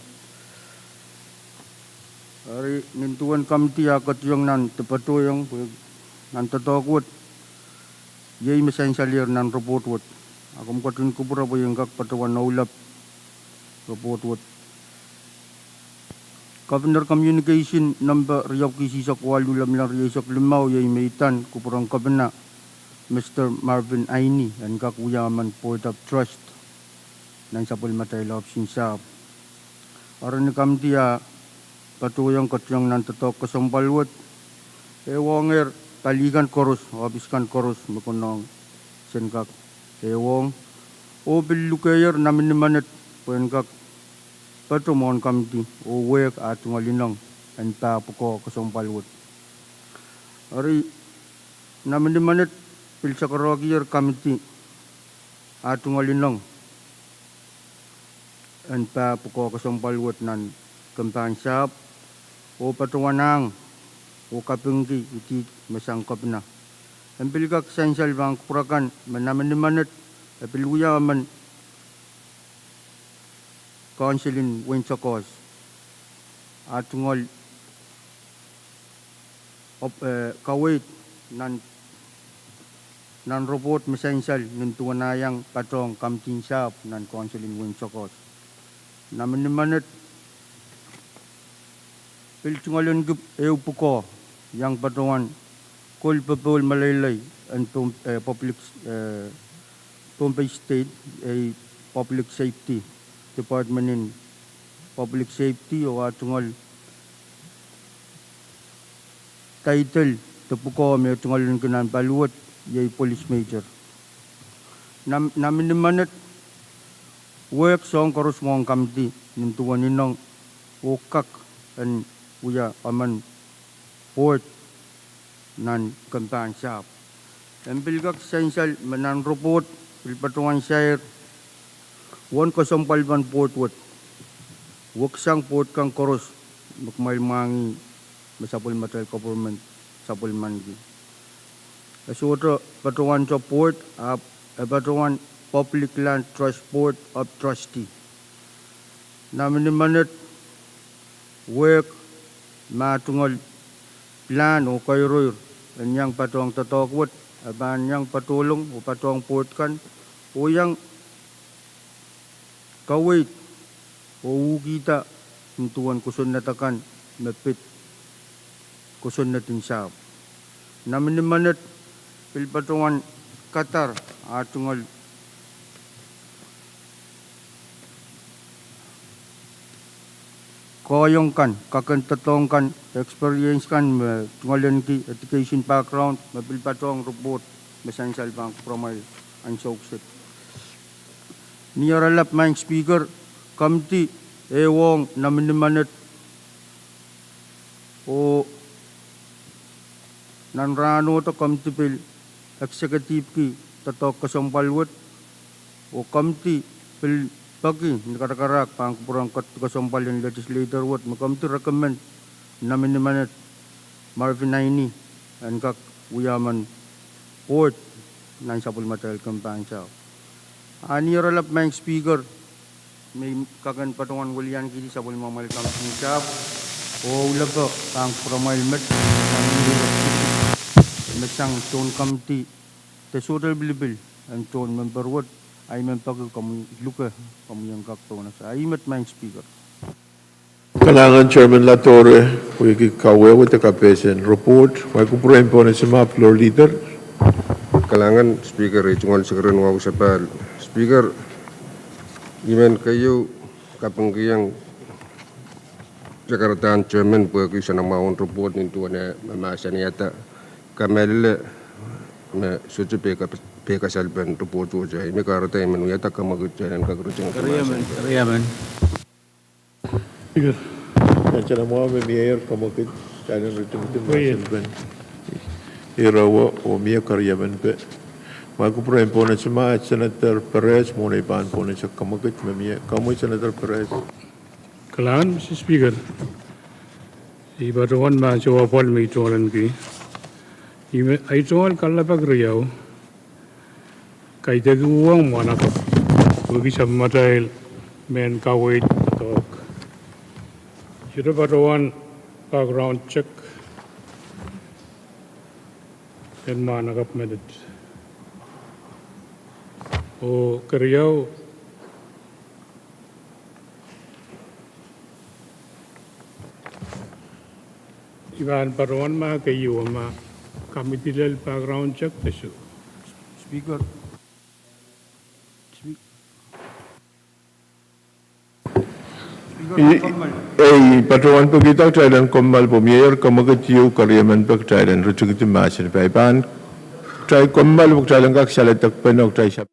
Eri nin duwen kamidi ah ketiong nan de patohwong, nan doadoahk wet, iei me sansalehr nan report wet. A komw ketin kupwure pwe I en kak patohwan ohlap report wet. Governor Communication number epwiki eisek waluh, lepin lel rieisek limau, iei me idan kupwuren Kepina, Mister Marvin Aini, en kak wia emen Board of Trust nan sapwellimatail ohpis en sahpw. Eri ni kamidi ah patohwong ketiong nan doadoahk kesempwal wet, e waungehr pali kan koaros, ohpis kan koaros me konehng sen kak e wong, oh pil lukehier nominimenet pwe en kak patohwan kamidi oh wehk ah tungoal ineng en pah pwukoa kesempwal wet. Eri nominimenet pil sakarehkier kamidi ah tungoal ineng en pah pwukoa kesempwal wet nan kempahn sahpw, oh patohwan ahng oh kapingki idihd me sang Kepina. En pil kak sansal pahn kupwur akan me nominimenet e pil wia emen Council en Wein Sokohs ah tungoal kaweid nan report me sansal nin duwen ah iang patohng kamidi en sahpw nan Council en Wein Sokohs. Nominimenet pil tungoal en kihp ehu pwukoa iang patohwan kol popohl meleilei en Pohnpei State, ei Public Safety, Department en Public Safety, oh ah tungoal title de pwukoa me tungoal en kin nan pali wet, iei Police Major. Nominimenet wehk soahng koaros mwohn kamidi nin duwen ineng oh kak en wia emen board nan kempahn sahpw. En pil kak sansal me nan report pil patohwan sair uwen kesempwalpen board wet, weksang board kan koaros me kumwail mwahngih me sapwellimatail government sapwellimaniki. E sohte patohwan board, ahpw e patohwan Public Land Trust Board of Trustee. Nominimenet wehk me ah tungoal pilahn oh keiroir en iang patohng doadoahk wet, e pahn iang patohlong oh patohng board kan oh iang kaweid oh uhkihda nin duwen kosonned akan me pid kosonned en sahpw. Nominimenet pil patohwan kadar ah tungoal koahiek kan, kakedoadoahk kan, experience kan me tungoal ahneki education background me pil patohng report me sansal pahn kupwuramwail ansou kiset. Ni oaralap Madam Speaker, kamidi e wong nominimenet oh nan rahnohte kamidi pil executive-ki doadoahk kesempwal wet, oh kamidi pil peki ni karakarahk pahn kupwuren kesempwal en legislator wet me kamidi recommend nominimenet Marvin Aini en kak wia emen board nan sapwellimatail kempahn sahpw. A ni oaralap Madam Speaker, me I kak en patohwan weliankihdi sapwellimamwail kamidi en sahpw oh ohlepe pahn kupwuramwail met me sang tohn kamidi de sohte lipilipil en tohn member wet, ahi men peki komwi luke, komwi en kak pohnese. Ahi met Madam Speaker. Kalahngan Chairman Latore, wehwehki kawehwe de kapehse en report. Mwail kupwure en pohnese mah, Floor Leader. Kalahngan Speaker, ei tungoal sekeren wahu sapahl. Speaker, I men keieu kapingkihong sakaradahn Chairman pwehki sanamwahun report nin duwen eh me mahsanihada kamehlele me sohte pei ka-, pei kasalpen report wet. I men kahrehda I men wiahda kamwekid kitail en kak ritingdi mahsen. Speaker, I sanamwahu me mieier kamwekid kitail en ritingdi mahsen pen ire wet oh mie keriemen pwe. Mwail kupwure en pohnese mah, Senator Perez, mwohn ei pahn pohnese kamwekid me mie. Komwi Senator Perez. Kalahngan Mister Speaker, I patohwan mahsen wahpwal me I tungoal ahneki. I me, ei tungoal kalelapak riau, kaidehk uhwong mwahnakapw, pwehki sapwellimatail mehn kaweid doadoahk. Ihte patohwan background check en mwahnakapw menet. Oh keriau, I pahn patohwan mah keieu, ma committee lel background check de soh. Speaker. I, ei patohwan pekihda kitail en kommoal pwe mieier kamwekid ieu keriemen pwe kitail en ritingdi mahsen. Pwe I pahn, kitail kommoal pwe kitail en kak saledekpene oh kitail sap-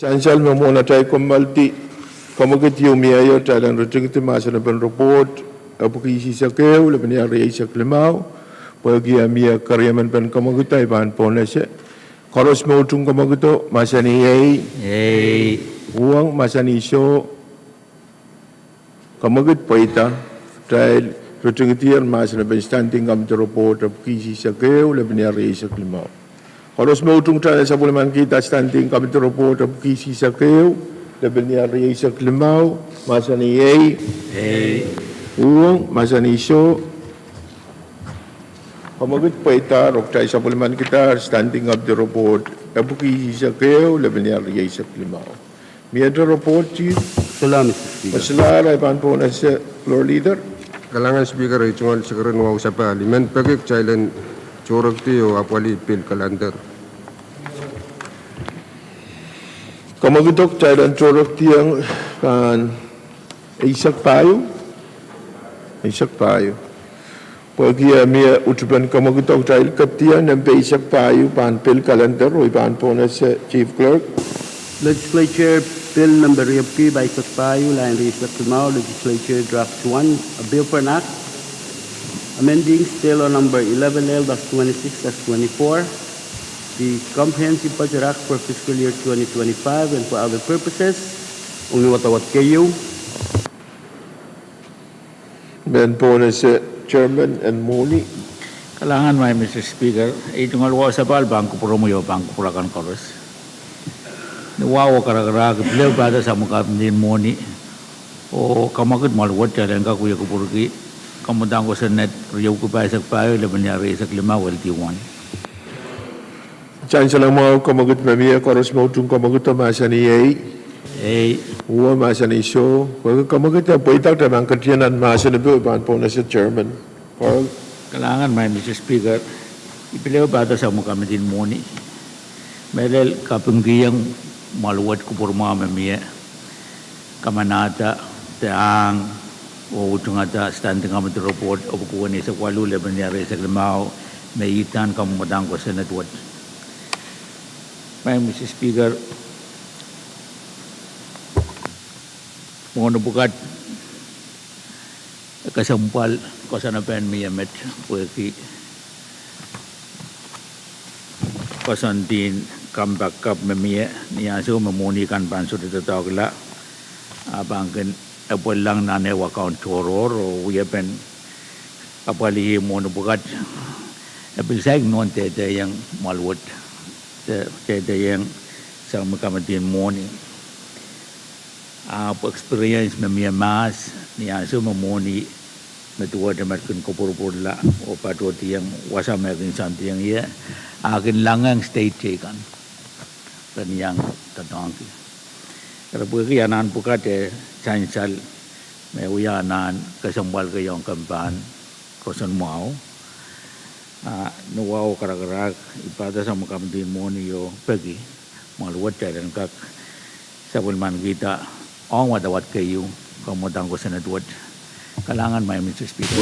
Sansal me mwohn atail kommoaldi, komokid ieu mie, atail en ritingdi mahsen en report epwiki isihsek ehu, lepin iar rieisek limau, pwehki e mie keriemen pen komokid, I pahn pohnese. Koaros me utung komokido, mahsanih ei. Ei. Uhwong, mahsanih soh. Komokid pweida, kitail ritingdier mahsen en standing committee report epwiki isihsek ehu, lepin iar rieisek limau. Koaros me utung, kitail sapwellimanikihda standing committee report epwiki isihsek ehu, lepin iar rieisek limau, mahsanih ei. Ei. Uhwong, mahsanih soh. Komokid pweida, oh kitail sapwellimanikihda standing committee report epwiki isihsek ehu, lepin iar rieisek limau. Miehte report, Chief? Solahr, Mister Speaker. Solahr, I pahn pohnese, Floor Leader. Kalahngan Speaker, ei tungoal sekeren wahu sapahl. I men peki kitail en tohrohrki oh apwalih pil kalender. Komokido, kitail en tohrohrkiong pahn eisek pahieu. Eisek pahieu. Pwehki e mie utupen komokido, kitail ketieng nempe eisek pahieu pahn pil kalender, oh I pahn pohnese, Chief Clerk. Legislature Bill number riepwiki pahisek pahieu, lain rieisek limau, Legislature Draft one, a bill for an act amending State Law number eleven L dash twenty-six dash twenty-four, the Comprehensive Budget Act for fiscal year twenty twenty-five and for other purposes. Ong ni wadawad keieu. Mehn pohnese, Chairman en Mwohni. Kalahngan, Madam Mister Speaker, ei tungoal wahu sapahl pahn kupwuromwi oh pahn kupwur akan koaros. Ni wahu oh karakarahk, I pil ehu pahda sapwellime Committee en Mwohni oh Komokid mwahl wet, kitail en kak wia kupwurki kamwadang kosonned riepwiki pahisek pahieu, lepin iar rieisek limau, L D one. Sansal mwahu, komokid me mie, koaros me utung komokido, mahsanih ei. Ei. Uhwong, mahsanih soh. Pwehki komokid e pweida, kitail pahn ketieng nan mahsen ehu, I pahn pohnese, Chairman. Carl. Kalahngan, Madam Mister Speaker, I pil ehu pahda sapwellime Committee en Mwohni. Mehlel kapingkihong mwahl wet kupwur mwahu me mie, kamanahda de ahng oh utungada standing committee report epwiki eisek waluh, lepin iar rieisek limau, me idahn kamwadang kosonned wet. Madam Mister Speaker, mwohni pwukat e kesempwal koasoanehdi pahn mie met pwehki koasoandien compact kapw me mie ni ansou me mwohni kan pahn sohte doadoahkla, a pahn kin epwellang nan ehu account tohrohr oh wiepen apwalih mwohni pwukat. E pil saik nohn dehdehiong mwahl wet, de dehdehiong sapwellime Committee en Mwohni. Ahpw experience me mie mahs ni ansou me mwohni me duwehte met kin kupwurpwurla oh patohdiong wasa me kin soandiong ie, a kin langehng state teikan ren iang doadoahngki. Eri pwehki anahn pwukat e sansal me wia anahn kesempwal keieu ong kempen pahn koasoandi mwahu. A ni wahu oh karakarahk, I pahda sapwellime Committee en Mwohni oh peki mwahl wet kitail en kak sapwellimanikihda ong wadawad keieu kamwadang kosonned wet. Kalahngan, Madam Mister Speaker.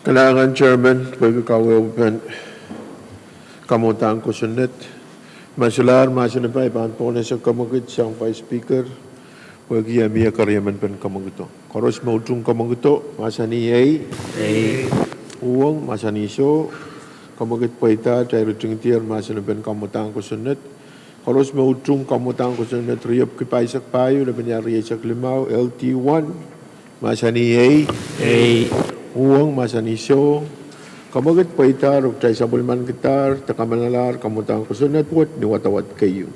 Kalahngan, Chairman, pwehki kawehwepen kamwadang kosonned. Ma solahr mahsen pahn, I pahn pohnese komokid sang Vice Speaker pwehki e mie keriemen pen komokido. Koaros me utung komokido, mahsanih ei. Ei. Uhwong, mahsanih soh. Komokid pweida, kitail ritingdier mahsen pen kamwadang kosonned. Koaros me utung kamwadang kosonned riepwiki pahisek pahieu, lepin iar rieisek limau, L D one, mahsanih ei. Ei. Uhwong, mahsanih soh. Komokid pweidahr oh kitail sapwellimanikidahr de kamanalahr kamwadang kosonned wet ni wadawad keieu.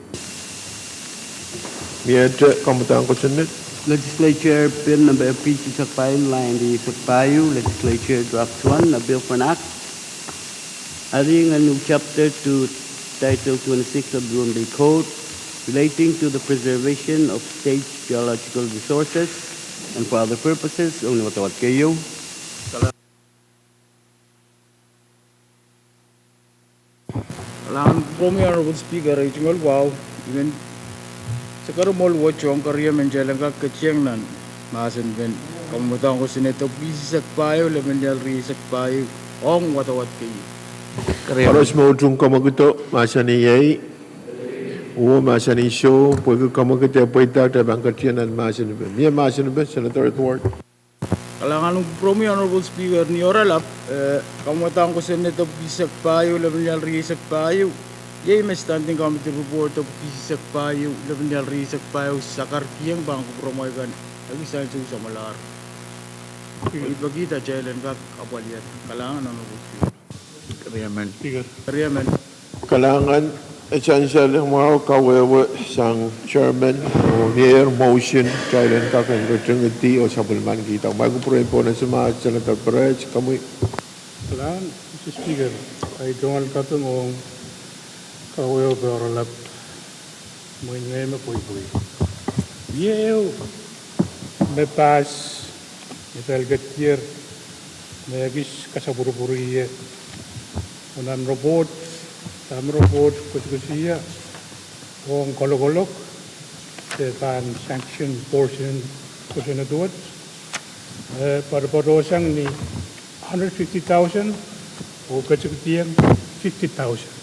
Miehte kamwadang kosonned. Legislature Bill number P C sek pahieu, lain rieisek pahieu, Legislature Draft one, a bill for an act adding a new chapter to Title twenty-six of the Pohnpei Code relating to the preservation of state geological resources and for other purposes. Ong ni wadawad keieu. Kalahngan, Honorable Speaker, ei tungoal wahu, I men sekeren mwohl wet ong keriemen kitail en kak ketieng nan mahsen pen kamwadang kosonned epwiki isisek pahieu, lepin iar rieisek pahieu, ong wadawad keieu. Koaros me utung komokido, mahsanih ei. Oh, mahsanih soh, pwehki komwi kin pweida, kitail pahn ketin nan mahsanipe. Mie mahsanipe, Senator Edward. Kalahngan kupwuromwi Honorable Speaker, ni oaralap, eh, kamwadang kosonned tepwiki eisek pahieu, lepin lel rieisek pahieu. Iei me Standing Committee Report tepwiki eisek pahieu, lepin lel rieisek pahieu, sakarkihieng pahn kupwuromwi kan. Ekis ansou samwalahr. Ipekihda kitail en kak apwaliada. Kalahngan Honorable Speaker. Riemen. Riemen. Kalahngan, eh, Sansal mwahu, kawehwe sang Chairman, oh mie motion, kitail en kak en ritingidi oh sapwellimanikihda. Mwahu kupwuren pwonese ma Senator Perez, komwi. Kalahngan, Mister Speaker, ahi tungoal kaping ong kawehwe pwe oaralap. Mwein ngehi me pweipwei. Ieu me pass, me pil ketier, me ekis kasapwurupwur ie. Nan report, dahme report koasoakoasoia ong kalokolok, de pahn sanction portion kosonned wet, eh, patopato sang ni hundred fifty thousand, oh ketikihdieng fifty thousand.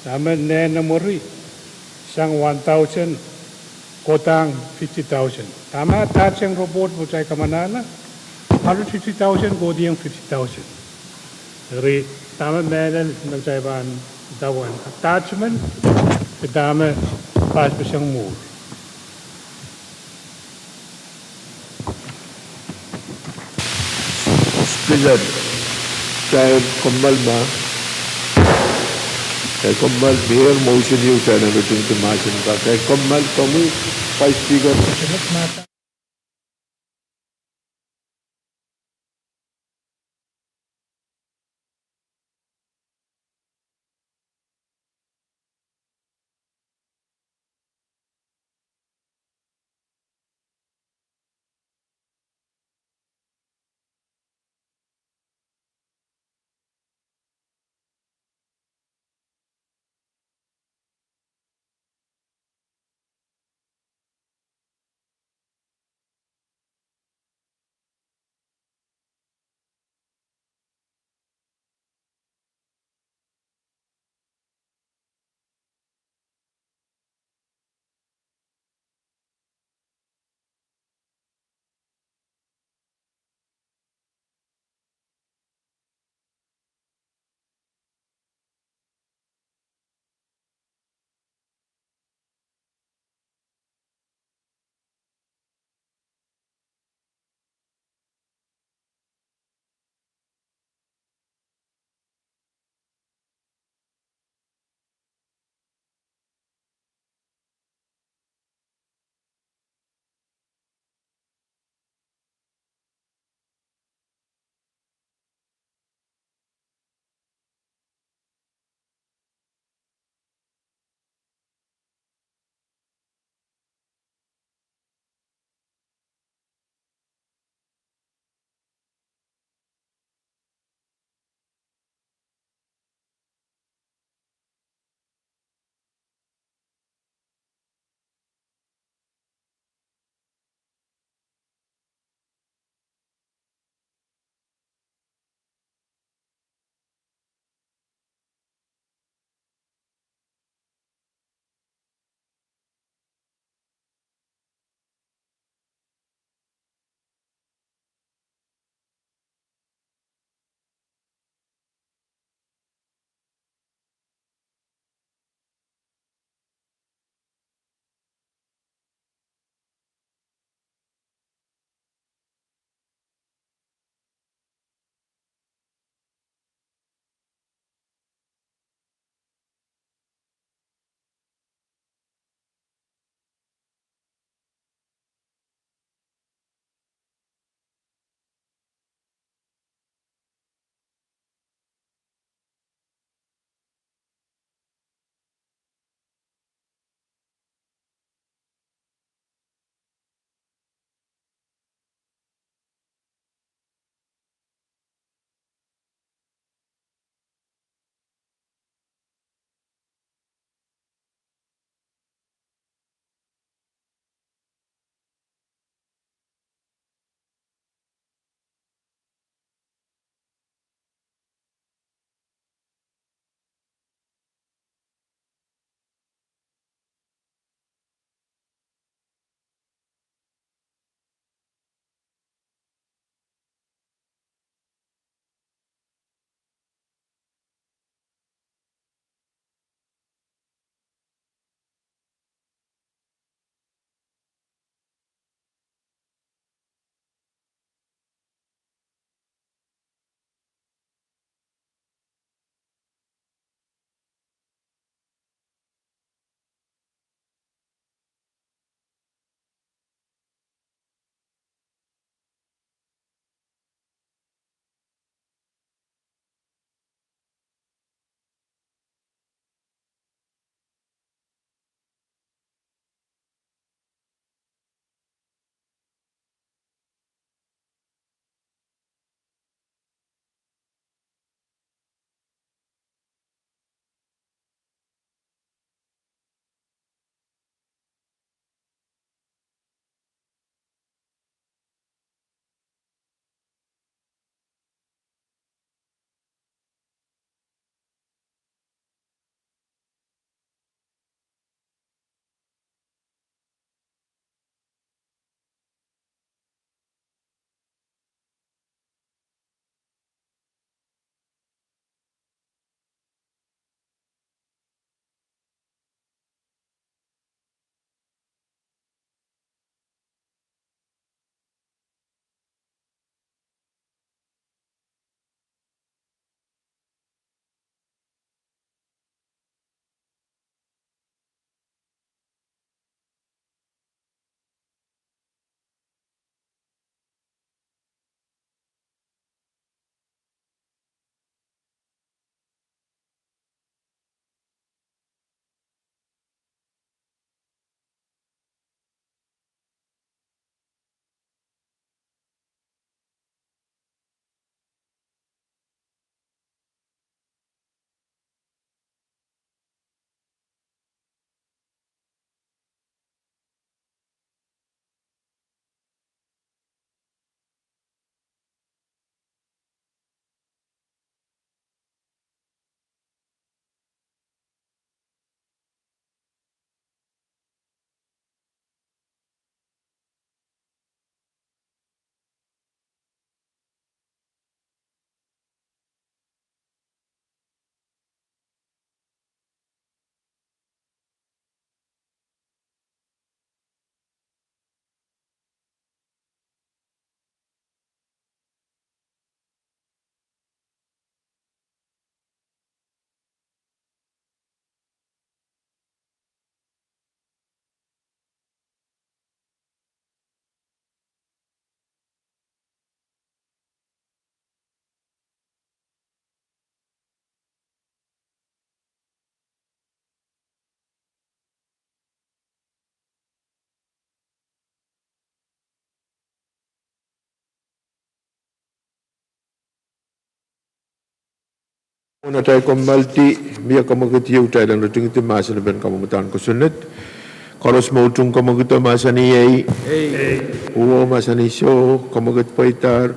Dahme nehn mwuri sang one thousand, kohdahng fifty thousand. Dahme attaching report me kitail kamanahne, hundred fifty thousand, kohdiong fifty thousand. Eri, dahme mehlel me kitail pahn idawehn attachment, de dahme pass me sang mwuhr. Speaker, kitail kommoal ma, kitail kommoal, mie motion ieu kitail en ritingidi mahsen kan. Kitail kommoal, komwi, Vice Speaker. Atail kommoaldi, mie kamwekid ieu kitail en ritingidi mahsen en kamwadahn kosonned. Koaros me utung kamwekido mahsanih ei. Uwo mahsanih soh, kamwekid pweidahr.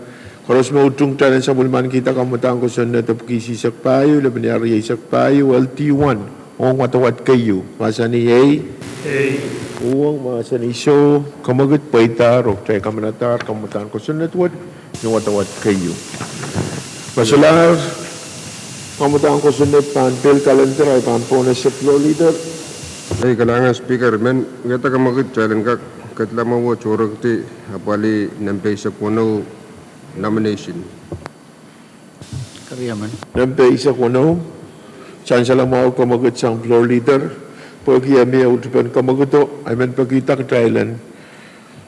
Koaros me utung kitail en sapwellimanikihda kamwadahn kosonned epwiki isihsek pahieu, lepin rieisek pahieu, L D one, ong wadawad keieu, mahsanih ei. Uwo mahsanih soh, kamwekid pweidahr, oh kitail kamanadahr kamwadahn kosonned wet ni wadawad keieu. Me solahr kamwadahn kosonned pahn pil kalender, ahi pahn pohnese floor leader. Ei, kalahngan Speaker, I men wiahda kamwekid kitail en kak kedla mwowe tohrohrki apwalih nempe eisek weneu, nomination. Nempe eisek weneu, sansal mwahu kamwekid sang floor leader, pwehki e mie utupen kamwekido, I men pekihda kitail en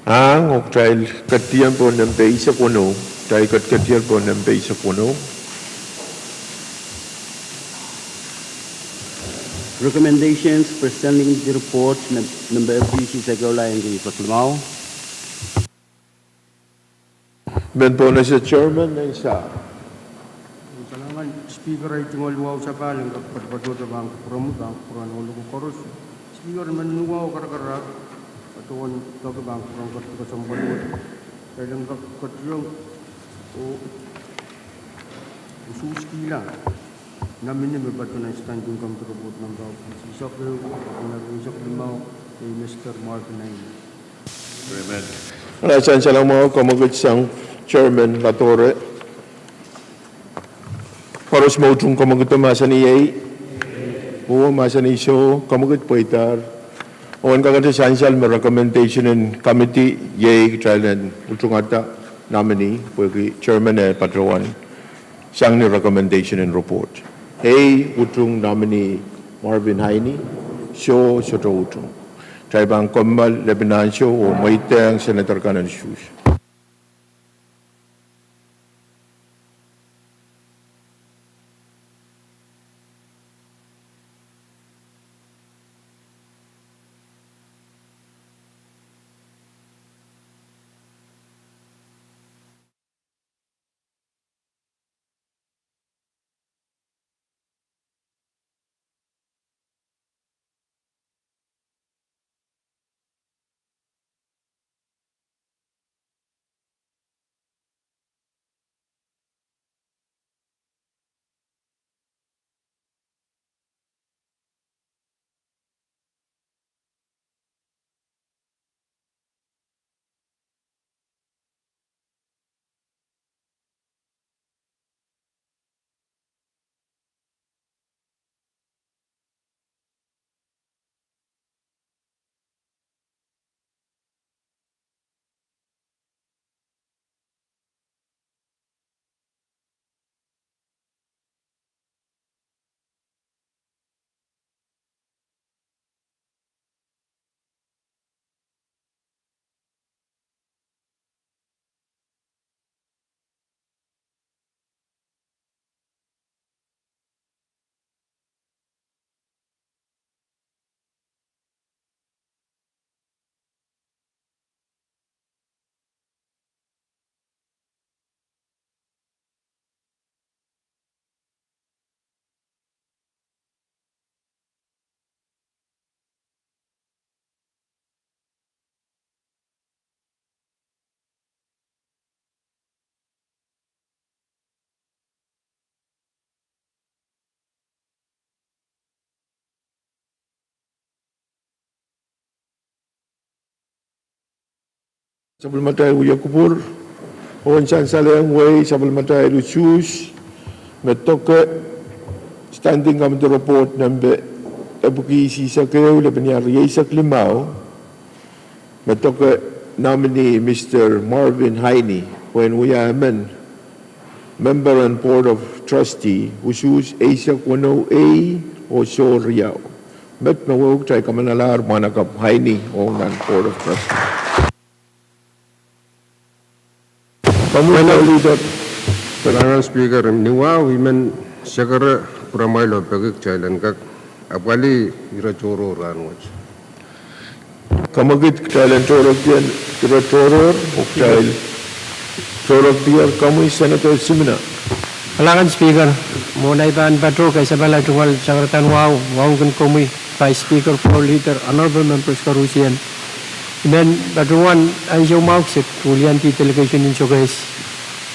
ahng oh kitail ketier pohn nempe eisek weneu, kitail ketier pohn nempe eisek weneu. Recommendations presenting the report, nempe epwiki isihsek ehu, lain eisek limau. Men pohnese chairman, nei sa. Kalahngan Speaker, ahi tungoal wahu sapahl en kak patopato pahn kupwuromwi, pahn kupwuren ohl ko koaros. Speaker, I men wahu karakarahk, patohwan kak pahn kupwuren kak kesempwal wet. Kitail en kak ketier oh usuhskihla nominee me patohwan standing committee report nempe epwiki isihsek ehu, epwiki rieisek limau, ei Mister Marvin Heine. Amen. Ahi sansal mwahu kamwekid sang chairman Latore. Koaros me utung kamwekido mahsanih ei. Uwo mahsanih soh, kamwekid pweidahr. Oh en kakete sansal me recommendation en committee iei kitail en utungada nominee, pwehki chairman e patohwan sang ni recommendation en report. Ei utung nominee Marvin Heine, soh sohte utung. Kitail pahn kommoal lepin ansou oh mweidehng senator kan en usuhs. Sapwellimatail wia kupwur, oh en sansalehng wehi sapwellimatail usuhs, me doke Standing Committee Report nempe epwiki isihsek ehu, lepin rieisek limau, me doke nominee Mister Marvin Heine, pwehn wia emen member en Board of Trustee, usuhs eisek weneu ei oh soh riau. Met me wehwehki kitail kamanalahr mwahnakapw Heine ong nan Board of Trustee. Kalahngan Speaker, ni wahu I men sekere pwuramwail oh peki kitail en kak apwalih ire tohrohr rahnwet. Kamwekid kitail en tohrohr ire tohrohr, oh kitail tohrohr komwi Senator Simina. Kalahngan Speaker, mwohn ei pahn patoh kesempwal tungoal sakaradahn wahu, wahu kin komwi, Vice Speaker, Floor Leader, Honorable Members koarusie. I men patohwan ansou mwahu kiset, Ulian T. Delegation in Sokehs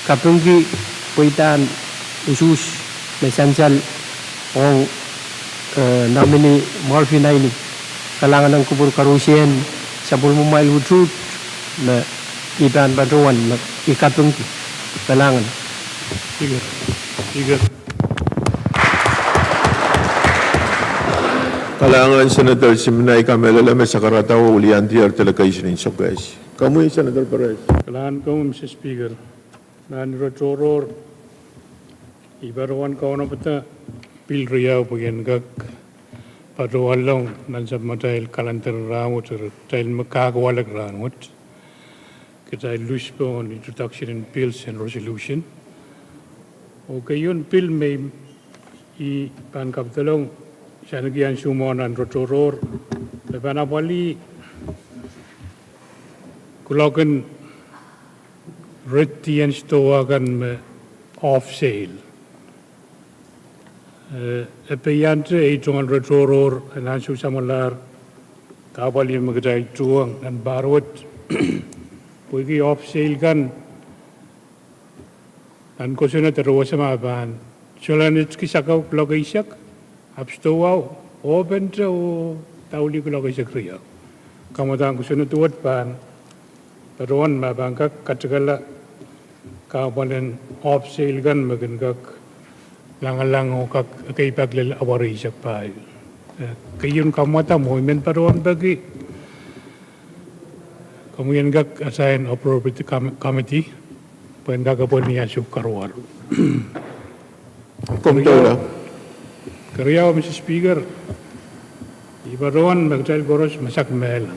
kapingki pweidahn usuhs me sansal ong, eh, nominee Murphy Naini. Kalahngan ong kupwur koarusie, sapwellimamwail utuht me I pahn patohwan me I kapingki. Kalahngan. Speaker. Speaker. Kalahngan Senator Simina, I kamehlele me sakaradao Ulian T. Delegation in Sokehs. Komwi Senator Perez. Kalahngan komwi Mister Speaker. Nan rotoror, I patohwan kaunopada pil riau pwe I en kak patohwanohng nan sapwmatail kalender rahnwet, eri kitail me kahkawalek rahnwet, kitail luhs pohn introduction en bills and resolution. Oh keieun bill me I pahn kapidelong sahneki ansou mwahu nan rotoror, me pahn apwalih kuloaken red tien stowa kan me off sale. Eh, e peiante ei tungoal rotoror en ansou samwalahr, kahpwal me kitail tuhwong nan pahr wet, pwehki off sale kan nan kosonned wasa me pahn solahr netki sakau kuloak eisek, ahpw stowa opente oh daulih kuloak eisek riau. Kamwadahn kosonned wet pahn patohwan me pahn kak katikala kahpwal en off sale kan me kin kak langalang oh kak ekei pak lel awa eisek pahieu. Eh, keieun kamwadahn mwo I men patohwan peki komwi en kak assign appropriate com-, committee pwehn kak epwel ni ansou karuwaru. Komw doula. Keriau, Mister Speaker, I patohwan me kitail koaros masak mehla.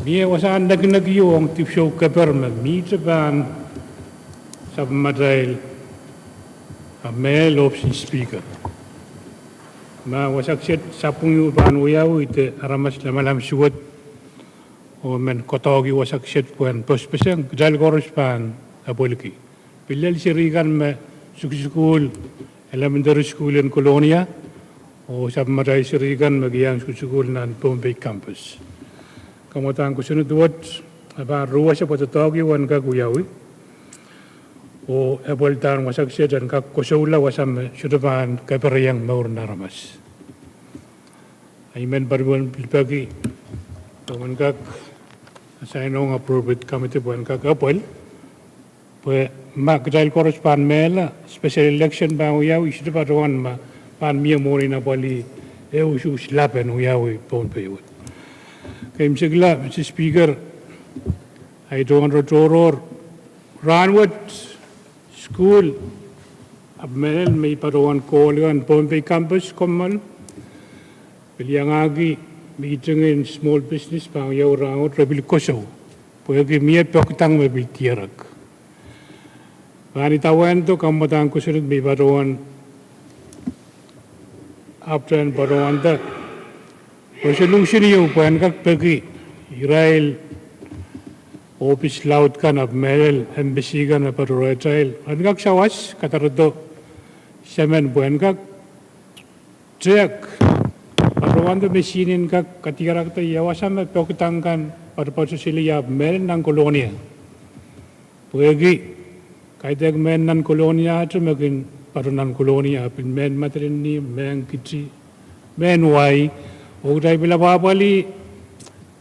Mie wasahn nekinekio ong dipwisou keper me mihte pahn sapwmatail, ah, mehlel ohpis en Speaker. Ma wasa kiset sapwung ieu pahn wiawi de aramas lamalam suwed oh men koadoahki wasa kiset pwehn pospeseng, kitail koaros pahn epweliki. Pil lel seri kan me sukusukuhl elementary school en Kolonia, oh sapwmatail seri kan me kihong sukusukuhl nan Pohnpei campus. Kamwadahn kosonned wet, e pahn ruwese pwe doadoahk ieu en kak wiawi, oh epweldahn wasa kiset en kak kosoula wasa me sohte pahn keperiong mour en aramas. I men patohwan pil peki komw en kak assign-ong appropriate committee pwehn kak epwel, pwe ma kitail koaros pahn mehla, special election pahn wiawi, I sohte patohwan ma pahn mie mwohnin apwalih ehu usuhs lap en wiawi Pohnpei wet. Keimwseklahn, Mister Speaker, ei tungoal rotoror, rahnwet sukuhl ahpw mehlel me I patohwan kohla nan Pohnpei campus kommoal, pil iangahki mihting en small business pahn wiawi rahnwet, re pil kosou pwehki mie pokudang me pil dierek. Pahn idawehndo kamwadahn kosonned me I patohwan, ahpwtehn patohwanda resolution ieu pwehn kak peki irail ohpis laud kan ahpw mehlel embassy kan me patohrehtail, ren kak sawas kadarodo semen pwehn kak tehk patohwanda machine en kak kadiarakada ia wasa me pokudang kan patopato sili ahpw mehlel nan Kolonia. Pwehki kaidehk mehn nan Koloniate me kin pato nan Kolonia, pil mehn Madolenihmw, mehn Kiti, mehn wai, oh kitail pil apwahpwalih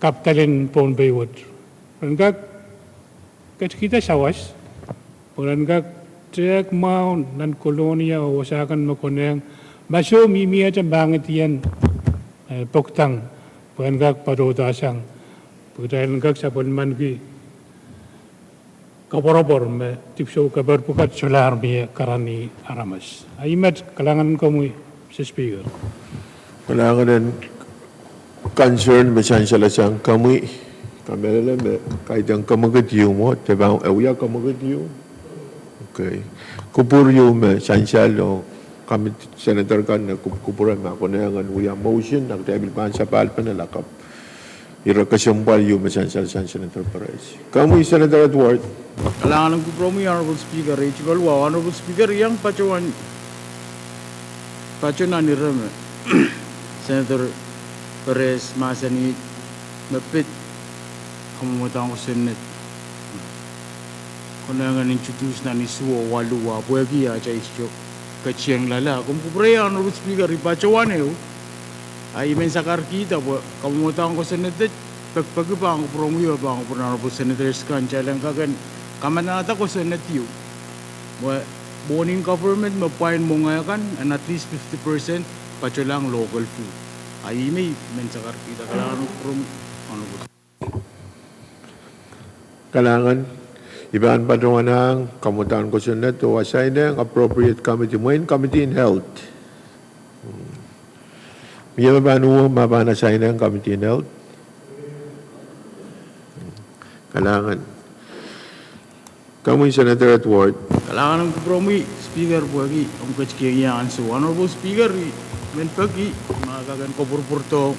capital en Pohnpei wet. Ren kak ketkihda sawas pwe ren kak tehk mwahu nan Kolonia oh wasa kan me konehng, ma soh mihmiehte pahn ngidien, eh, pokudang pwehn kak patohdahsang, pwe kitail en kak sapwellimaniki koapworopwor me dipwisou keper pwukat solahr mie karanih aramas. Ahi met, kalahngan en komwi, Mister Speaker. Kalahngan en concern me sansalasang komwi, kamehlele me kaidehn kamwakid ieu mwo, de pahn wia kamwakid ieu. Okay. Kupwur ieu me sansal oh committee senator kan me kup-, kupwure ma konehng en wia motion, a kitail pil pahn sapahl pene lakapw. Ire kesempwal ieu me sansal sang Senator Perez. Komwi Senator Edward. Kalahngan en kupwuromwi Honorable Speaker, ei tungoal wa Honorable Speaker, I iang patohwan patohwan ire me Senator Perez mahsanih me pid kamwomwadahr kosonned konehng en introduce nan isuh oh waluh wa pwehki atail sohte ketieng loale. Komw kupwurei Honorable Speaker, I patohwan ehu, a I men sakarkihda pwe kamwomwadahr kosonned pekipeki pahn kupwuromwi oh pahn kupwuren Honorable Senators kan, kitail en kak en kamanahda kosonned ieu me mwohnin government me pwain mwenge kan en at least fifty percent patohlahng local food. A I men sakarkihda. Kalahngan en kupwuromwi Honorable. Kalahngan, I pahn patohwanahng kamwomwadahr kosonned oh assign-ehng appropriate committee, mwein Committee en Health. Mie me pahn uhwong ma pahn assign-ehng Committee en Health? Kalahngan. Komwi Senator Edward. Kalahngan en kupwuromwi Speaker pwehki omw ketikihong ie ansou. Honorable Speaker, I men peki ma I kak en kopwurupwurdohng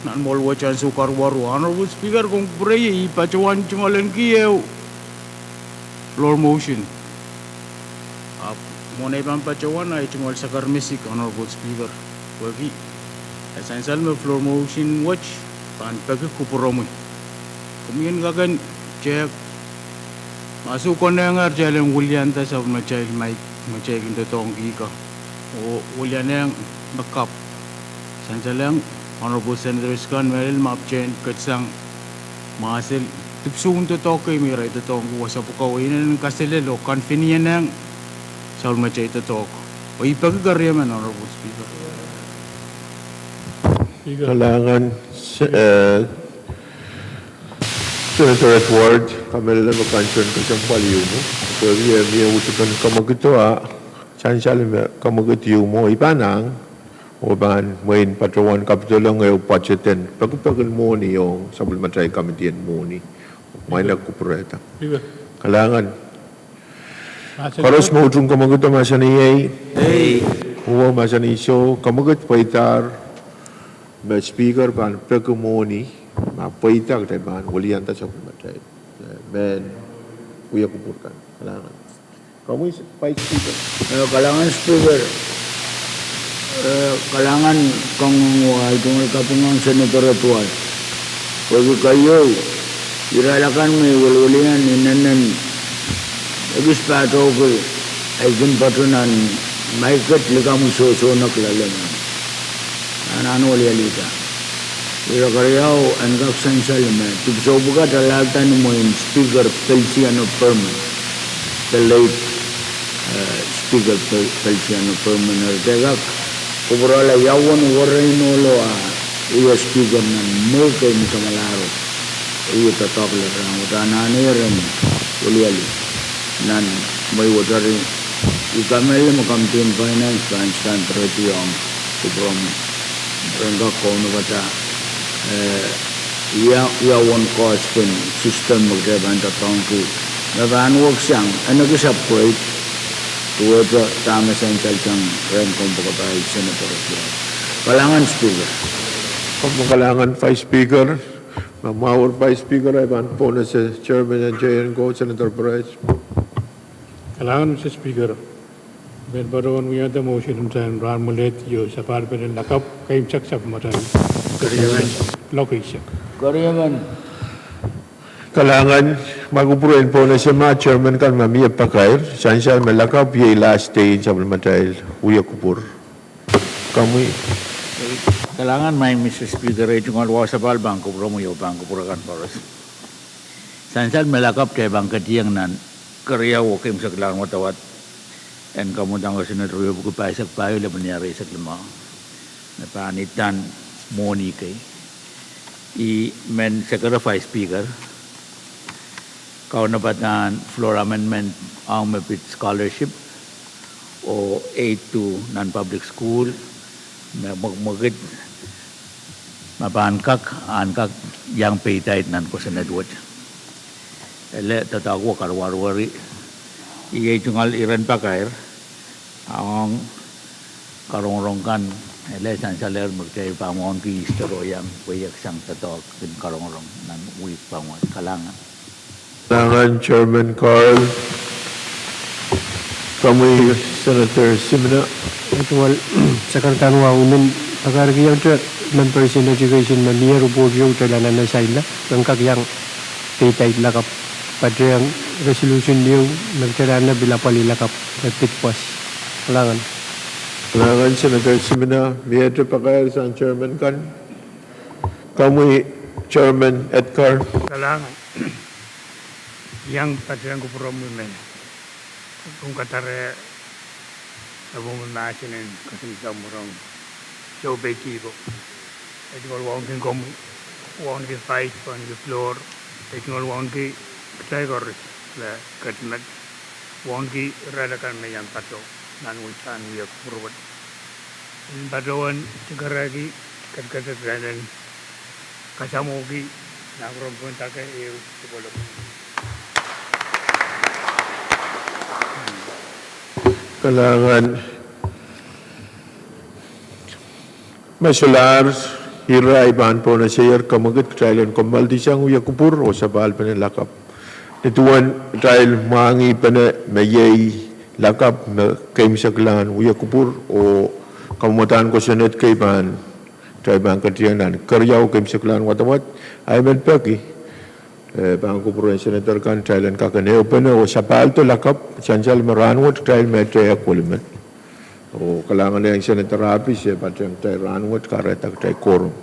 nan mwohl wet ansou karuwaru. Honorable Speaker, komw kupwurei, I patohwan tungoal ahneki ehu floor motion. Ahpw mwohn ei pahn patohwan, I tungoal sakarmesik Honorable Speaker pwehki e sansal me floor motion wet pahn peki kupwuromwi. Komwi en kak en tehk ma soh konehng atail en wilianda sapwellimatail mic me kitail kin doadoahngki ka, oh wilianehng me kapw, sansalehng Honorable Senators kan mehlel me ahpwtehn ketsang mahsel dipwisoun doadoahk kei me irail doadoahngki wasa pwukoa, inenen kaselel oh convene-ehng sapwellimatail doadoahk. Oh I peki keriemen Honorable Speaker. Kalahngan, eh, Senator Edward, kamehlele me concern kesempwal ieu mwo, pwehki e mie utupen kamwekid, a sansal me kamwekid ieu mwo I pahn ahng, oh pahn mwein patohwan kapitolong ehu pwoatet en pekipek en mwohni ong sapwellimatail Committee en Mwohni. Mwein e kupwurehda. Kalahngan. Koaros me utung kamwekid mahsanih ei. Uhwong mahsanih soh, kamwekid pweidahr me Speaker pahn peki mwohni, ma pweida kitail pahn wilianda sapwellimatail, eh, mehn wia kupwur kan. Kalahngan. Komwi Vice Speaker. Eh, kalahngan Speaker. Eh, kalahngan kangoange, I tungoal kapinga Senator Edward pwehki keieu, irail akan me I welwelian inenen ekis pahtohki, I kin patohwan mic wet likamw sohsohnek loale, anahne wilialihda. Ire keriau, en kak sansal me dipwisou pwukat alahlda ni mwein Speaker Feliciano Perman, the late, eh, Speaker Fel-, Feliciano Perman, eri kitail kak kupwurala ia uwen werein ohlo ah wia Speaker nan mwehi kei me samwalahro, e wia doadoahk loale rahnwet, anahne ren wilialih nan mwehi wet. Eri I kamehlele me Committee en Finance pahn stand ready ong kupwuromwi, ren kak kaunopada, eh, ia, ia uwen cost en system me kitail pahn doadoahngki me pahn weksang, en ekis upgrade, duwehte dahme sansal sang rehn kompoakepahi Senator Edward. Kalahngan Speaker. Komw kalahngan Vice Speaker. Ma mwahuer Vice Speaker, I pahn pwonese Chairman en Teienko, Senator Perez. Kalahngan Mister Speaker. I men patohwan wiahda motion en rahn mwalehdi oh sapahl pelien lakapw keimwseklahn sapwellimatail lokaisek. Kalahngan, ma kupwuren pwonese ma chairman kan ma mie pakair, sansal me lakapw iei last day en sapwellimatail wia kupwur. Komwi. Kalahngan maing Mister Speaker, ei tungoal wahu sapahl pahn kupwuromwi oh pahn kupwur akan koaros. Sansal me lakapw kitail pahn ketikihong nan keriau oh keimwseklahn wadawad en kamwomwadahr kosonned riepwiki pahisek pahieu lepin ehu eisek limau, me pahn idahn mwohni kei. I men sekere Vice Speaker kaunopadahn floor amendment ong me pid scholarship oh aid to non-public school, me mwekmwekid, ma pahn kak, en kak iang peidaid nan kosonned wet. Ele doadoahk wet karuwaru, eri iei tungoal iren pakair ong karongorong kan Ele sansalehr me kitail pahn wauneki Easter oh iang weiek sang doadoahk en karongorong nan wihk pahn wet. Kalahngan. Kalahngan Chairman Carl. Komwi Senator Simina. Tungoal, Secretary, wa unen pakairki iang te members in education me mie report ieu te lana nesaila, ren kak iang peidahte lakapw, patehng resolution ieu me kitail anahne pil apwalih lakapw me pid pwas. Kalahngan. Kalahngan Senator Simina, mie te pakair sang chairman kan. Komwi Chairman Edgar. Kalahngan. Iang patehng kupwuromwi me pwung kadare, me pwung mahsen en kesempwal rong sohpeidi ko. E tungoal wauneki komwi, wauneki vice, wauneki floor, e tungoal wauneki kitail koaros, le ketimet, wauneki irail akan me iang patoh nan unsahn wia kupwur wet. En patohwan tikerehki ketiket, irail en kasamwohki nan kupwuromwi pohn dake ehu lipwolopw. Kalahngan. Me solahr ira, I pahn pwonehsehier kemwekid kitail en kommoaldi sang wia kupwur oh sapahl pene lakapw. Ni duwen kitail mwahngih pene me iei lakapw me keimwseklahn wia kupwur oh kamwadahn kosonned kei pahn, kitail pahn ketieng nan keriau keimwseklahn wadawad, ahi men peki, eh, pahn kupwuren senator kan kitail en kak en ehupene oh sapahldo lakapw, sansal me rahnwet kitail me tehk welimen. Oh kalahngan ong Senator Api, se patehng kitail rahnwet, kahrehda kitail koaros.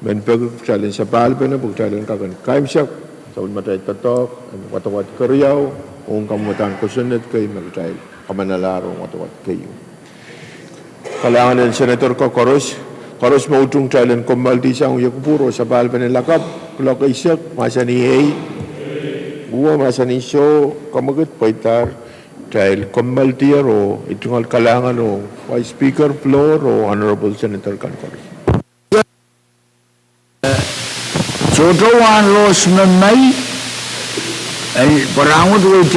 Men peki kitail en sapahlpene pwe kitail en kak en keimwsek sapwellimatail doadoahk en wadawad keriau ong kamwadahn kosonned kei me kitail kamanalahr ong wadawad keieu. Kalahngan ong senator ko koaros, koaros me utung kitail en kommoaldi sang wia kupwur oh sapahlpene lakapw, kuloak eisek, mahsanih ehu, uwe mahsanih soh, kemwekid pweidahr. Kitail kommoaldier oh I tungoal kalahngan ong Vice Speaker, floor oh honorable senator kan koaros. Sohte wahn lohs me mai, eh, pwe rahnwet wet